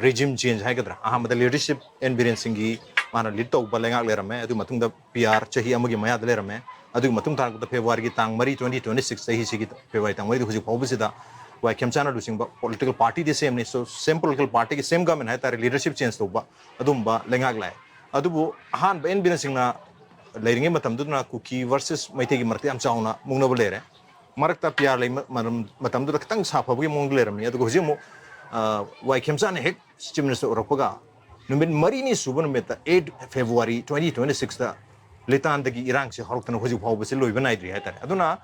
regime change ꯍꯥꯏꯒꯗ꯭ꯔꯥ, ꯑꯍꯥꯟꯕꯗ leadership N ꯕꯤꯔꯦꯟ ꯁꯤꯡꯒꯤ, ꯃꯥꯅ lead ꯇꯧꯕ ꯂꯩꯉꯥꯛ ꯂꯩꯔꯝꯃꯦ, ꯑꯗꯨ ꯃꯇꯨꯡꯗ P R ꯆꯍꯤ ꯑꯃꯒꯤ ꯃꯌꯥꯗ ꯂꯩꯔꯝꯃꯦ, ꯑꯗꯨꯒꯤ ꯃꯇꯨꯡ ꯇꯥꯔꯛꯄꯗ February ꯇꯥꯡ ꯃꯔꯤ, twenty twenty six ꯆꯍꯤꯁꯤꯒꯤ February ꯇꯥꯡ ꯃꯔꯤꯗ ꯍꯧꯖꯤꯛ ꯐꯥꯎꯕꯁꯤꯗ ꯋꯥꯏ ꯈꯦꯝꯆꯥꯟꯅ ꯂꯨꯆꯤꯡꯕ political party ꯗꯤ same ꯅꯤ, so same political party ꯒꯤ same government ꯍꯥꯏꯇꯥꯔꯦ, leadership change ꯇꯧꯕ ꯑꯗꯨꯝꯕ ꯂꯩꯉꯥꯛ ꯂꯥꯛꯑꯦ. ꯑꯗꯨꯕꯨ ꯑꯍꯥꯟꯕ N ꯕꯤꯔꯦꯟ ꯁꯤꯡꯅ ꯂꯩꯔꯤꯉꯩ ꯃꯇꯝꯗꯨꯗꯅ ꯀꯨꯀꯤ versus ꯃꯩꯇꯩꯒꯤ ꯃꯔꯛꯇ ꯌꯥꯝ ꯆꯥꯎꯅ ꯃꯨꯛꯅꯕ ꯂꯩꯔꯦ. ꯃꯔꯛꯇ P R ꯂꯩ ꯃꯇꯝꯗꯨꯗ ꯈꯤꯇꯪ ꯁꯥꯐꯕꯒꯤ ꯃꯑꯣꯡꯗ ꯂꯩꯔꯝꯃꯤ, ꯑꯗꯨꯒ ꯍꯧꯖꯤꯛ ꯑꯃꯨꯛ ꯋꯥꯏ ꯈꯦꯝꯆꯥꯟꯅ ꯍꯦꯛ chief minister ꯑꯣꯏꯔꯛꯄꯒ ꯅꯨꯃꯤꯠ ꯃꯔꯤꯅꯤ ꯁꯨꯕ ꯅꯨꯃꯤꯠꯇ, eight February twenty twenty six ꯇ ꯂꯤꯇꯥꯟꯗꯒꯤ ꯏꯔꯥꯡꯁꯦ ꯍꯧꯔꯛꯇꯅ ꯍꯧꯖꯤꯛ ꯐꯥꯎꯕꯁꯦ ꯂꯣꯏꯕ ꯅꯥꯏꯗ꯭ꯔꯤ ꯍꯥꯏꯇꯥꯔꯦ. ꯑꯗꯨꯅ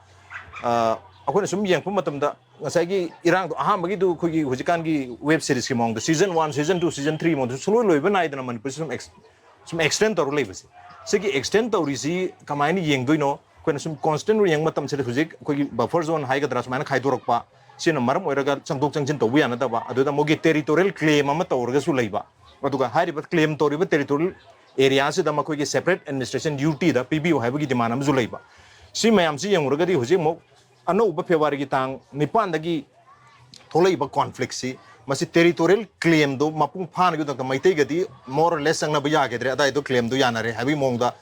ꯑꯩꯈꯣꯏꯅ ꯁꯨꯝ ꯌꯦꯡꯉꯛꯄ ꯃꯇꯝꯗ ꯉꯁꯥꯏꯒꯤ ꯏꯔꯥꯡꯗꯣ ꯑꯍꯥꯟꯕꯒꯤꯗꯨ ꯑꯩꯈꯣꯏꯒꯤ ꯍꯧꯖꯤꯛꯀꯥꯟꯒꯤ web series ꯀꯤ ꯃꯑꯣꯡꯗ season one, season two, season three ꯃꯑꯣꯡꯗ ꯁꯨꯡꯂꯣꯏ ꯂꯣꯏꯕ ꯅꯥꯏꯗꯅ ꯃꯅꯤꯄꯨꯔꯁꯤ ꯁꯨꯝ ꯁꯨꯝ extend ꯇꯧꯔ ꯂꯩꯕꯁꯦ, ꯁꯤꯒꯤ extend ꯇꯧꯔꯤꯁꯤ ꯀꯃꯥꯏꯅ ꯌꯦꯡꯗꯣꯏꯅꯣ? ꯑꯩꯈꯣꯏꯅ ꯁꯨꯝ constant ꯑꯣꯏꯅ ꯌꯦꯡꯕ ꯃꯇꯝꯁꯤꯗ ꯍꯧꯖꯤꯛ ꯑꯩꯈꯣꯏꯒꯤ buffer zone ꯍꯥꯏꯒꯗ꯭ꯔꯥ, ꯁꯨꯃꯥꯏꯅ ꯈꯥꯏꯗꯣꯔꯛꯄ, ꯁꯤꯅ ꯃꯔꯝ ꯑꯣꯏꯔꯒ ꯆꯪꯊꯣꯛ ꯆꯪꯁꯤꯟ ꯇꯧꯕ ꯌꯥꯅꯗꯕ, ꯑꯗꯨꯗ ꯃꯣꯏꯒꯤ territorial claim ꯑꯃ ꯇꯧꯔꯒꯁꯨ ꯂꯩꯕ, ꯑꯗꯨꯒ ꯍꯥꯏꯔꯤꯕ claim ꯇꯧꯔꯤꯕ territorial ꯑꯦꯔꯤꯌꯥꯁꯤꯗ ꯃꯈꯣꯏꯒꯤ separate administration UTꯗ ꯄꯤꯕꯤꯌꯨ ꯍꯥꯏꯕꯒꯤ demand ꯑꯃꯁꯨ ꯂꯩꯕ꯫ ꯁꯤ ꯃꯌꯥꯝꯁꯤ ꯌꯦꯡꯉꯨꯔꯒꯗꯤ ꯍꯧꯖꯤꯛ ꯑꯃꯨꯛ ꯑꯅꯧꯕ Februaryꯒꯤ ꯇꯥꯡ ꯅꯤꯄꯥꯟꯗꯒꯤ ꯊꯣꯛꯂꯛꯏꯕ conflictꯁꯤ, ꯃꯁꯤ territorial claimꯗꯣ ꯃꯄꯨꯡ ꯐꯥꯅꯕꯒꯤꯗꯃꯛꯇ ꯃꯩꯇꯩꯒꯗꯤ more or less ꯆꯪꯅꯕ ꯌꯥꯈꯤꯗ꯭ꯔꯦ, ꯑꯗꯥꯏꯗꯣ claimꯗꯣ ꯌꯥꯅꯔꯦ ꯍꯥꯏꯕꯒꯤ ꯃꯑꯣꯡꯗ,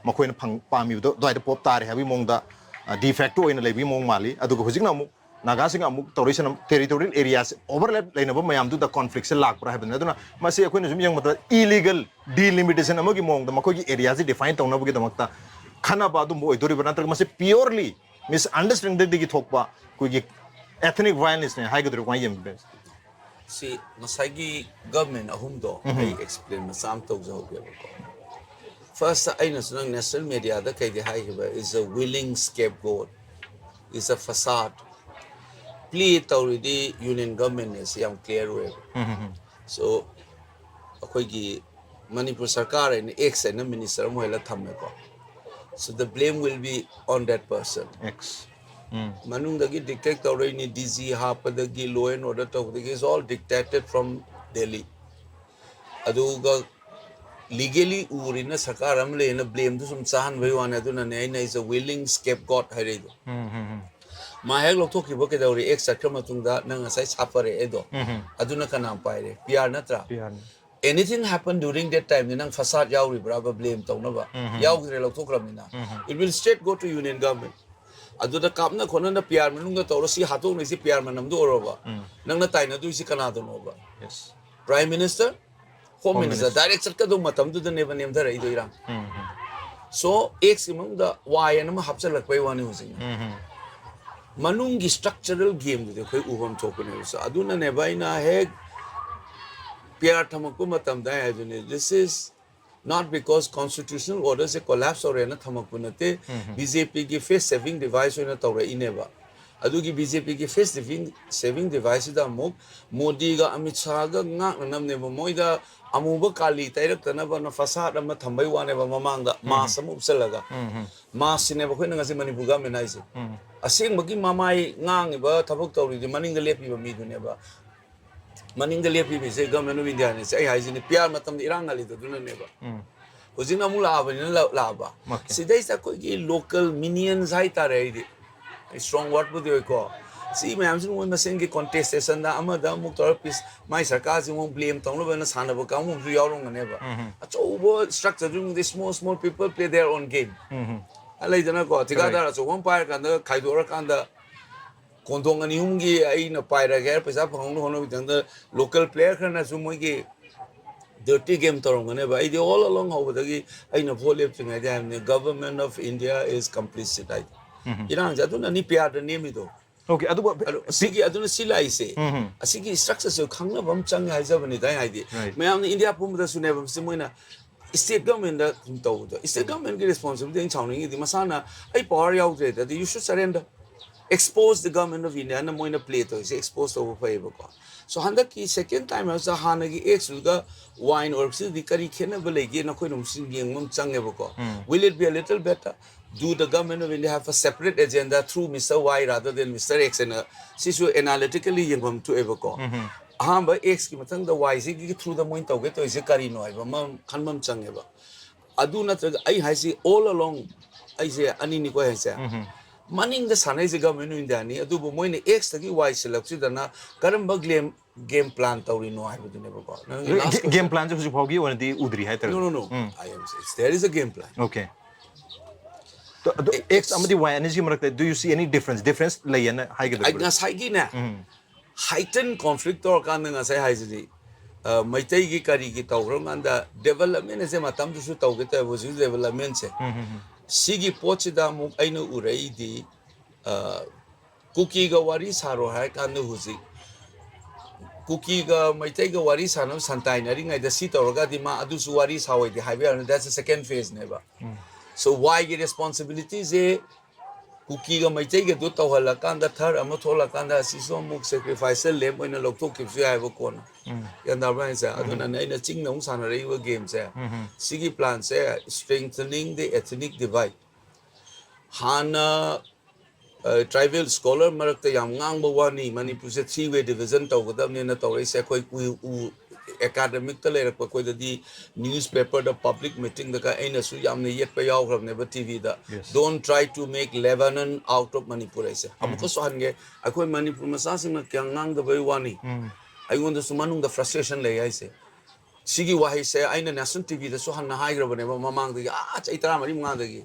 ꯃꯈꯣꯏꯅ ꯐꯪ-, ꯄꯥꯝꯃꯤꯕꯗꯣ ꯑꯗꯨꯋꯥꯏꯗ ꯄꯣꯞ ꯇꯥꯔꯦ ꯍꯥꯏꯕꯒꯤ ꯃꯑꯣꯡꯗ, ꯑ, de facto ꯑꯣꯏꯅ ꯂꯩꯕꯒꯤ ꯃꯑꯣꯡ ꯃꯥꯜꯂꯤ꯫ ꯑꯗꯨꯒ ꯍꯧꯖꯤꯛꯅ ꯑꯃꯨꯛ ꯅꯥꯒꯥꯁꯤꯡꯅ ꯑꯃꯨꯛ ꯇꯧꯔꯛꯏꯁꯤꯅ territorial areaꯁꯦ overlap ꯂꯩꯅꯕ ꯃꯌꯥꯝꯗꯨꯗ conflictꯁꯦ ꯂꯥꯛꯄ꯭ꯔꯥ ꯍꯥꯏꯕꯅꯤ꯫ ꯑꯗꯨꯅ ꯃꯁꯤ ꯑꯩꯈꯣꯏꯅ ꯁꯨꯝ ꯌꯦꯡꯕꯗ illegal delimitation ꯑꯃꯒꯤ ꯃꯑꯣꯡꯗ ꯃꯈꯣꯏꯒꯤ areaꯁꯤ define ꯇꯧꯅꯕꯒꯤꯗꯃꯛꯇ ꯈꯟꯅꯕ ꯑꯗꯨꯝꯕ ꯑꯣꯏꯗꯣꯔꯤꯕ꯭ꯔꯥ, ꯅꯠꯇ꯭ꯔꯒ ꯃꯁꯤ purely misunderstandingꯗꯒꯤ ꯊꯣꯛꯄ ꯑꯩꯈꯣꯏꯒꯤ ethnic violenceꯅꯦ ꯍꯥꯏꯒꯗ꯭ꯔꯥ, ꯀꯃꯥꯏꯅ ꯌꯦꯡꯕꯤꯕ꯭ꯔꯥ? ꯁꯤ ꯉꯁꯥꯏꯒꯤ government ꯑꯍꯨꯝꯗꯣ ꯑꯩ explain ꯃꯆꯥ ꯑꯃ ꯇꯧꯖꯍꯧꯒꯦꯕꯀꯣ꯫ First, ꯑꯩꯅꯁꯨ ꯅꯪ national mediaꯗ ꯀꯩꯗꯤ ꯍꯥꯏꯈꯤꯕ, is a willing scapegoat, is a facade. Plea ꯇꯧꯔꯤꯗꯤ union governmentꯅꯦ, ꯁꯤ ꯌꯥꯝ clear ꯑꯣꯏꯌꯦꯕ꯫ So ꯑꯩꯈꯣꯏꯒꯤ ꯃꯅꯤꯄꯨꯔ ꯁꯔꯀꯥꯔ ꯍꯥꯏꯅ X ꯍꯥꯏꯅ minister ꯑꯃ ꯑꯣꯏꯍꯜꯂ ꯊꯝꯃꯦꯀꯣ꯫ So the blame will be on that person. X. ꯎꯝ. ꯃꯅꯨꯡꯗꯒꯤ dictate ꯇꯧꯔꯛꯏꯅꯤ, DG ꯍꯥꯞꯄꯗꯒꯤ, law and order ꯇꯧꯕꯗꯒꯤ, it's all dictated from Delhi. ꯑꯗꯨꯒ legally ꯎꯔꯤꯅ ꯁꯔꯀꯥꯔ ꯑꯃ ꯂꯩꯅ blameꯗꯨ ꯁꯨꯝ ꯆꯥꯍꯟꯕꯩ ꯋꯥꯅꯤ꯫ ꯑꯗꯨꯅꯅꯦ ꯑꯩꯅ is a willing scapegoat ꯍꯥꯏꯔꯛꯏꯗꯣ꯫ ꯎꯝ, ꯎꯝ, ꯎꯝ. ꯃꯥ ꯍꯦꯛ ꯂꯧꯊꯣꯛꯈꯤꯕ ꯀꯩꯗꯧꯔꯤ? X ꯆꯠꯈ꯭ꯔ ꯃꯇꯨꯡꯗ ꯅꯪ ꯉꯁꯥꯏ ꯁꯥꯐꯔꯛꯑꯦꯗꯣ꯫ ꯎꯝ, ꯎꯝ. ꯑꯗꯨꯅ ꯀꯅꯥ ꯄꯥꯏꯔꯦ? PR ꯅꯠꯇ꯭ꯔꯥ? PRꯅꯤ. Anything happen during that timeꯗ ꯅꯪ facade ꯌꯥꯎꯔꯤꯕ꯭ꯔꯥꯕ blame ꯇꯧꯅꯕ? ꯎꯝ, ꯎꯝ. ꯌꯥꯎꯗ꯭ꯔꯦ, ꯂꯧꯊꯣꯛꯈ꯭ꯔꯕꯅꯤꯅ꯫ ꯎꯝ, ꯎꯝ. It will straight go to union government. ꯑꯗꯨꯗ ꯀꯥꯞꯅ ꯈꯣꯠꯅꯅ PR ꯃꯅꯨꯡꯗ ꯇꯧꯔ ꯁꯤ ꯍꯥꯠꯇꯣꯛꯅꯩꯁꯤ PR ꯃꯅꯝꯗꯣ ꯑꯣꯏꯔꯕ? ꯎꯝ. ꯅꯪꯅ ꯇꯥꯏꯅꯗꯣꯏꯁꯤ ꯀꯅꯥꯗꯅꯣꯕ? Yes. Prime Minister, Home Home Minister, Minister. Direct ꯆꯠꯀꯗꯧꯕ ꯃꯇꯝꯗꯨꯗꯅꯦꯕ ꯅꯦꯝꯊꯔꯛꯏꯗꯣ ꯏꯔꯥꯡ꯫ ꯎꯝ, ꯎꯝ. So Xꯀꯤ ꯃꯅꯨꯡꯗ Y ꯑꯅ ꯑꯃ ꯍꯥꯞꯆꯤꯜꯂꯛꯄꯩ ꯋꯥꯅꯤ ꯍꯧꯖꯤꯛꯅ꯫ ꯎꯝ, ꯎꯝ. ꯃꯅꯨꯡꯒꯤ structural gameꯗꯨꯗꯤ ꯑꯩꯈꯣꯏ ꯎꯐꯝ ꯊꯣꯛꯄꯅꯦꯕ꯫ So ꯑꯗꯨꯅꯅꯦꯕ ꯑꯩꯅ ꯍꯦꯛ PR ꯊꯝꯃꯛꯄ ꯃꯇꯝꯗ ꯑꯩ ꯍꯥꯏꯗꯨꯅꯦ, this is not because constitutional orderꯁꯦ collapse ꯇꯧꯔꯦꯅ ꯊꯝꯃꯛꯄ ꯅꯠꯇꯦ꯫ ꯎꯝ, ꯎꯝ. BJPꯒꯤ face saving device ꯑꯣꯏꯅ ꯇꯧꯔꯛꯏꯅꯦꯕ꯫ ꯑꯗꯨꯒꯤ BJPꯒꯤ face saving, saving deviceꯁꯤꯗ ꯑꯃꯨꯛ ꯃꯣꯗꯤꯒ ꯑꯃꯤꯠ ꯁꯥꯍꯒ ꯉꯥꯛꯅꯅꯕꯅꯦꯕ꯫ ꯃꯣꯏꯗ ꯑꯃꯨꯕ ꯀꯥꯂꯤ ꯇꯩꯔꯛꯇꯅꯕꯅ facade ꯑꯃ ꯊꯝꯕꯩ ꯋꯥꯅꯦꯕ ꯃꯃꯥꯡꯗ, mask ꯑꯃ ꯎꯞꯁꯜꯂꯒ꯫ ꯎꯝ, ꯎꯝ. Maskꯁꯤꯅꯦꯕ ꯑꯩꯈꯣꯏꯅ ꯉꯁꯤ ꯃꯅꯤꯄꯨꯔ government ꯍꯥꯏꯁꯦ꯫ ꯎꯝ. ꯑꯁꯦꯡꯕꯒꯤ ꯃꯃꯥꯏ ꯉꯥꯡꯉꯤꯕ ꯊꯕꯛ ꯇꯧꯔꯤꯗꯤ ꯃꯅꯤꯡꯗ ꯂꯦꯞꯄꯤꯕ ꯃꯤꯗꯨꯅꯦꯕ꯫ ꯃꯅꯤꯡꯗ ꯂꯦꯞꯄꯤꯕꯁꯦ Government of Indiaꯅꯦ꯫ ꯑꯩ ꯍꯥꯏꯁꯤꯅꯦ, PR ꯃꯇꯝꯗ ꯏꯔꯥꯡ ꯉꯜꯂꯤꯗꯣ ꯑꯗꯨꯅꯅꯦꯕ꯫ ꯎꯝ. ꯍꯧꯖꯤꯛꯅ ꯑꯃꯨꯛ ꯂꯥꯛꯑꯕꯅꯤꯅ ꯂ- ꯂꯥꯛꯑꯕ꯫ Okay. ꯁꯤꯗꯩꯁꯤꯗ ꯑꯩꯈꯣꯏꯒꯤ local minions ꯍꯥꯏꯇꯥꯔꯦ, ꯑꯩꯗꯤ ꯑꯩ strong wordꯄꯨꯗꯤ ꯑꯣꯏꯀꯣ, ꯁꯤ ꯃꯌꯥꯝꯁꯤꯅ ꯃꯣꯏ ꯃꯁꯦꯟꯒꯤ contestationꯗ ꯑꯃꯗ ꯑꯃꯨꯛ ꯇꯧꯔ ꯄꯤꯁ ꯃꯥꯏ ꯁꯔꯀꯥꯔꯁꯤ ꯑꯃꯨꯛ blame ꯇꯧꯅꯕꯅ ꯁꯥꯟꯅꯕ ꯀꯥꯡꯕꯨ ꯑꯃꯁꯨ ꯌꯥꯎꯔꯝꯒꯅꯦꯕ꯫ ꯑꯆꯧꯕ structureꯗꯨꯒꯤ small small people play their own game꯫ ꯂꯩꯗꯅꯀꯣ, ꯊꯤꯀꯥꯗꯥꯔ ꯑꯆꯧꯕ ꯑꯃ ꯄꯥꯏꯔꯀꯥꯟꯗ ꯈꯥꯏꯗꯣꯛꯑꯀꯥꯟꯗ ꯀꯣꯟꯊꯣꯡ ꯑꯅꯤ ꯑꯍꯨꯝꯒꯤ ꯑꯩꯅ ꯄꯥꯏꯔꯒꯦ ꯍꯥꯏꯔ ꯄꯩꯁꯥ ꯐꯪꯍꯧꯅ ꯍꯣꯠꯅꯕ ꯃꯇꯝꯗ local player ꯈꯔꯅꯁꯨ ꯃꯣꯏꯒꯤ dirty game ꯇꯧꯔꯝꯒꯅꯦꯕ꯫ ꯑꯩꯗꯤ all along ꯍꯧꯕꯗꯒꯤ ꯑꯩꯅ vote ꯂꯦꯞꯇ꯭ꯔꯤꯉꯩꯗ ꯍꯥꯏꯕꯅꯤ, "Government of India is complicit" ꯍꯥꯏꯗꯤ꯫ ꯏꯔꯥꯡꯁꯦ ꯑꯗꯨꯅꯅꯤ ꯄꯤꯌꯥꯔꯗ ꯅꯦꯝꯃꯤꯗꯣ꯫ Okay, ꯑꯗꯨꯕꯨ ꯑꯗꯣ ꯁꯤꯒꯤ ꯑꯗꯨꯅ ꯁꯤ ꯂꯥꯛꯏꯁꯦ, ꯑꯁꯤꯒꯤ structureꯁꯦ ꯈꯪꯅꯕ ꯑꯃ ꯆꯪꯉꯦ ꯍꯥꯏꯖꯕꯅꯤꯗ꯫ ꯑꯩ ꯍꯥꯏꯗꯤ Right. ꯃꯌꯥꯝꯅ ꯏꯟꯗꯤꯌꯥ ꯄꯨꯝꯕꯗꯁꯨꯅꯦꯕ ꯁꯤ ꯃꯣꯏꯅ state governmentꯗ ꯁꯨꯝ ꯇꯧꯕꯗꯣ꯫ State governmentꯀꯤ responsibility ꯑꯩꯅ ꯁꯥꯎꯅꯤꯡꯉꯤꯗꯤ ꯃꯁꯥꯅ "ꯑꯩ power ꯌꯥꯎꯗ꯭ꯔꯦ" ꯑꯗꯨꯗꯤ you should surrender, expose the Government of Indiaꯅ ꯃꯣꯏꯅ play ꯇꯧꯔꯤꯁꯦ expose ꯇꯧꯕ ꯐꯩꯌꯦꯕꯀꯣ꯫ So ꯍꯟꯗꯛꯀꯤ second time ꯍꯥꯏꯕꯁꯤꯗ ꯍꯥꯟꯅꯒꯤ Xꯇꯨꯒ Yꯅ ꯑꯣꯏꯔꯛꯄꯁꯤꯗꯤ ꯀꯔꯤ ꯈꯦꯠꯅꯕ ꯂꯩꯒꯦ? ꯅꯈꯣꯏꯅ ꯑꯃꯨꯛ ꯌꯦꯡꯕ ꯑꯃ ꯆꯪꯉꯦꯕꯀꯣ꯫ Will it be a little better? Do the Government of India have a separate agenda through Mister Y rather than Mister X ꯍꯥꯏꯅ ꯁꯤꯁꯨ analytically ꯌꯦꯡꯐꯝ ꯊꯣꯛꯑꯦꯕꯀꯣ꯫ ꯑꯍꯥꯟꯕ Xꯀꯤ ꯃꯊꯪꯗ Yꯁꯤꯒꯤ throughꯗ ꯃꯣꯏꯅ ꯇꯧꯒꯦ ꯇꯧꯔꯤꯁꯦ ꯀꯔꯤꯅꯣ ꯍꯥꯏꯕ ꯑꯃ ꯈꯟꯕ ꯑꯃ ꯆꯪꯉꯦꯕ꯫ ꯑꯗꯨ ꯅꯠꯇ꯭ꯔꯒ ꯑꯩ ꯍꯥꯏꯁꯤ all along ꯑꯩꯁꯦ ꯑꯅꯤꯅꯤꯀꯣ ꯑꯩ ꯍꯥꯏꯁꯦ꯫ ꯃꯅꯤꯡꯗ ꯁꯥꯟꯅꯩꯁꯦ Government of Indiaꯅꯤ, ꯑꯗꯨꯕꯨ ꯃꯣꯏꯅ Xꯇꯒꯤ Y ꯁꯤꯜꯂꯛꯁꯤꯗꯅ ꯀꯔꯝꯕ game, game plan ꯇꯧꯔꯤꯅꯣ ꯍꯥꯏꯕꯗꯨꯅꯦꯕꯀꯣ꯫ ꯅꯪꯒꯤ last Game planꯁꯦ ꯍꯧꯖꯤꯛ ꯐꯥꯎꯒꯤ ꯑꯣꯏꯅꯗꯤ ꯎꯗ꯭ꯔꯤ ꯍꯥꯏꯇꯥꯔꯦ꯫ No, no, no. I am saying there is a game plan. Okay. ꯑꯗꯣ X ꯑꯃꯗꯤ Y ꯑꯅꯤꯁꯤꯒꯤ ꯃꯔꯛꯇ do you see any difference? Difference ꯂꯩꯌꯦꯅ ꯑꯩ ꯍꯥꯏꯒꯗꯕ꯭ꯔꯥ? ꯉꯁꯥꯏꯒꯤꯅꯦ, heighten conflict ꯇꯧꯔꯀꯥꯟꯗ ꯉꯁꯥꯏ ꯍꯥꯏꯁꯤꯗꯤ, ꯑ, ꯃꯩꯇꯩꯒꯤ ꯀꯔꯤꯒꯤ ꯇꯧꯈ꯭ꯔꯀꯥꯟꯗ development ꯑꯁꯦ ꯃꯇꯝꯗꯨꯁꯨ ꯇꯧꯒꯦ ꯇꯧꯋꯦꯕ ꯍꯧꯖꯤꯛ developmentꯁꯦ꯫ ꯁꯤꯒꯤ ꯄꯣꯠꯁꯤꯗ ꯑꯃꯨꯛ ꯑꯩꯅ ꯎꯔꯛꯏꯗꯤ, ꯑ, ꯀꯨꯀꯤꯒ ꯋꯥꯔꯤ ꯁꯥꯔꯣ ꯍꯥꯏꯔ ꯀꯥꯟꯗ ꯍꯧꯖꯤꯛ ꯀꯨꯀꯤꯒ ꯃꯩꯇꯩꯒ ꯋꯥꯔꯤ ꯁꯥꯟꯅꯕ ꯁꯟꯇꯥꯏꯅꯔꯤꯉꯩꯗ ꯁꯤ ꯇꯧꯔꯒꯗꯤ ꯃꯥ ꯑꯗꯨꯁꯨ ꯋꯥꯔꯤ ꯁꯥꯎꯋꯦꯗꯤ ꯍꯥꯏꯕ ꯌꯥꯔꯣꯏ, that's the second phaseꯅꯦꯕ꯫ So Yꯒꯤ responsibilityꯁꯦ ꯀꯨꯀꯤꯒ ꯃꯩꯇꯩꯒꯗꯨ ꯇꯧꯍꯜꯂꯀꯥꯟꯗ third ꯑꯃ ꯊꯣꯛꯂꯀꯥꯟꯗ ꯑꯁꯤꯁꯨ ꯑꯃꯨꯛ sacrificeꯇ lamb ꯑꯣꯏꯅ ꯂꯧꯊꯣꯛꯈꯤꯕꯁꯨ ꯌꯥꯏꯑꯕ ꯀꯣꯟꯅ꯫ ꯒ꯭ꯌꯥꯟ ꯇꯥꯕ꯭ꯔꯥ ꯍꯥꯏꯁꯦ? ꯑꯗꯨꯅꯅꯦ ꯑꯩꯅ ꯆꯤꯡꯗ ꯑꯃꯨꯛ ꯁꯥꯟꯅꯔꯛꯏꯕ gameꯁꯦ꯫ ꯁꯤꯒꯤ planꯁꯦ strengthening the ethnic divide꯫ ꯍꯥꯟꯅ tribal scholar ꯃꯔꯛꯇ ꯌꯥꯝ ꯉꯥꯡꯕ ꯋꯥꯅꯤ, ꯃꯅꯤꯄꯨꯔꯁꯦ three way division ꯇꯧꯒꯗꯕꯅꯦꯅ ꯇꯧꯔꯛꯏꯁꯦ꯫ ꯑꯩꯈꯣꯏ ꯎ, ꯎ, ꯑꯦꯀꯥꯗꯃꯤꯛꯇ ꯂꯩꯔꯛꯄ ꯑꯩꯈꯣꯏꯗꯗꯤ ꯅ꯭ꯌꯨꯁ ꯄꯦꯄꯔꯗ, ꯄꯕ꯭ꯂꯤꯛ ꯃꯤꯇꯤꯡꯗꯒ ꯑꯩꯅꯁꯨ ꯌꯥꯝꯅ ꯌꯦꯠꯄ ꯌꯥꯎꯈ꯭ꯔꯕꯅꯦꯕ T ꯚꯤꯗ꯫ Yes. Don't try to make Lebanon out of Manipur ꯍꯥꯏꯁꯦ꯫ ꯑꯃꯨꯛꯀꯁꯨ ꯍꯟꯒꯦ, ꯑꯩꯈꯣꯏ ꯃꯅꯤꯄꯨꯔ ꯃꯆꯥꯁꯤꯡꯅ ꯀꯌꯥꯝ ꯉꯥꯡꯗꯕꯩ ꯋꯥꯅꯤ, ꯑꯩꯉꯣꯟꯗꯁꯨ ꯃꯅꯨꯡꯗ ꯐ꯭ꯔꯁꯇ꯭ꯔꯦꯁꯟ ꯂꯩ ꯍꯥꯏꯁꯦ꯫ ꯁꯤꯒꯤ ꯋꯥꯍꯩꯁꯦ ꯑꯩꯅ ꯅꯦꯁꯅꯦꯜ ꯇꯤ ꯚꯤꯗꯁꯨ ꯍꯟꯅ ꯍꯥꯏꯈ꯭ꯔꯕꯅꯦꯕ ꯃꯃꯥꯡꯗꯒꯤ, ꯑꯥ, ꯆꯍꯤ ꯇꯔꯥꯃꯔꯤ ꯃꯉꯥꯗꯒꯤ꯫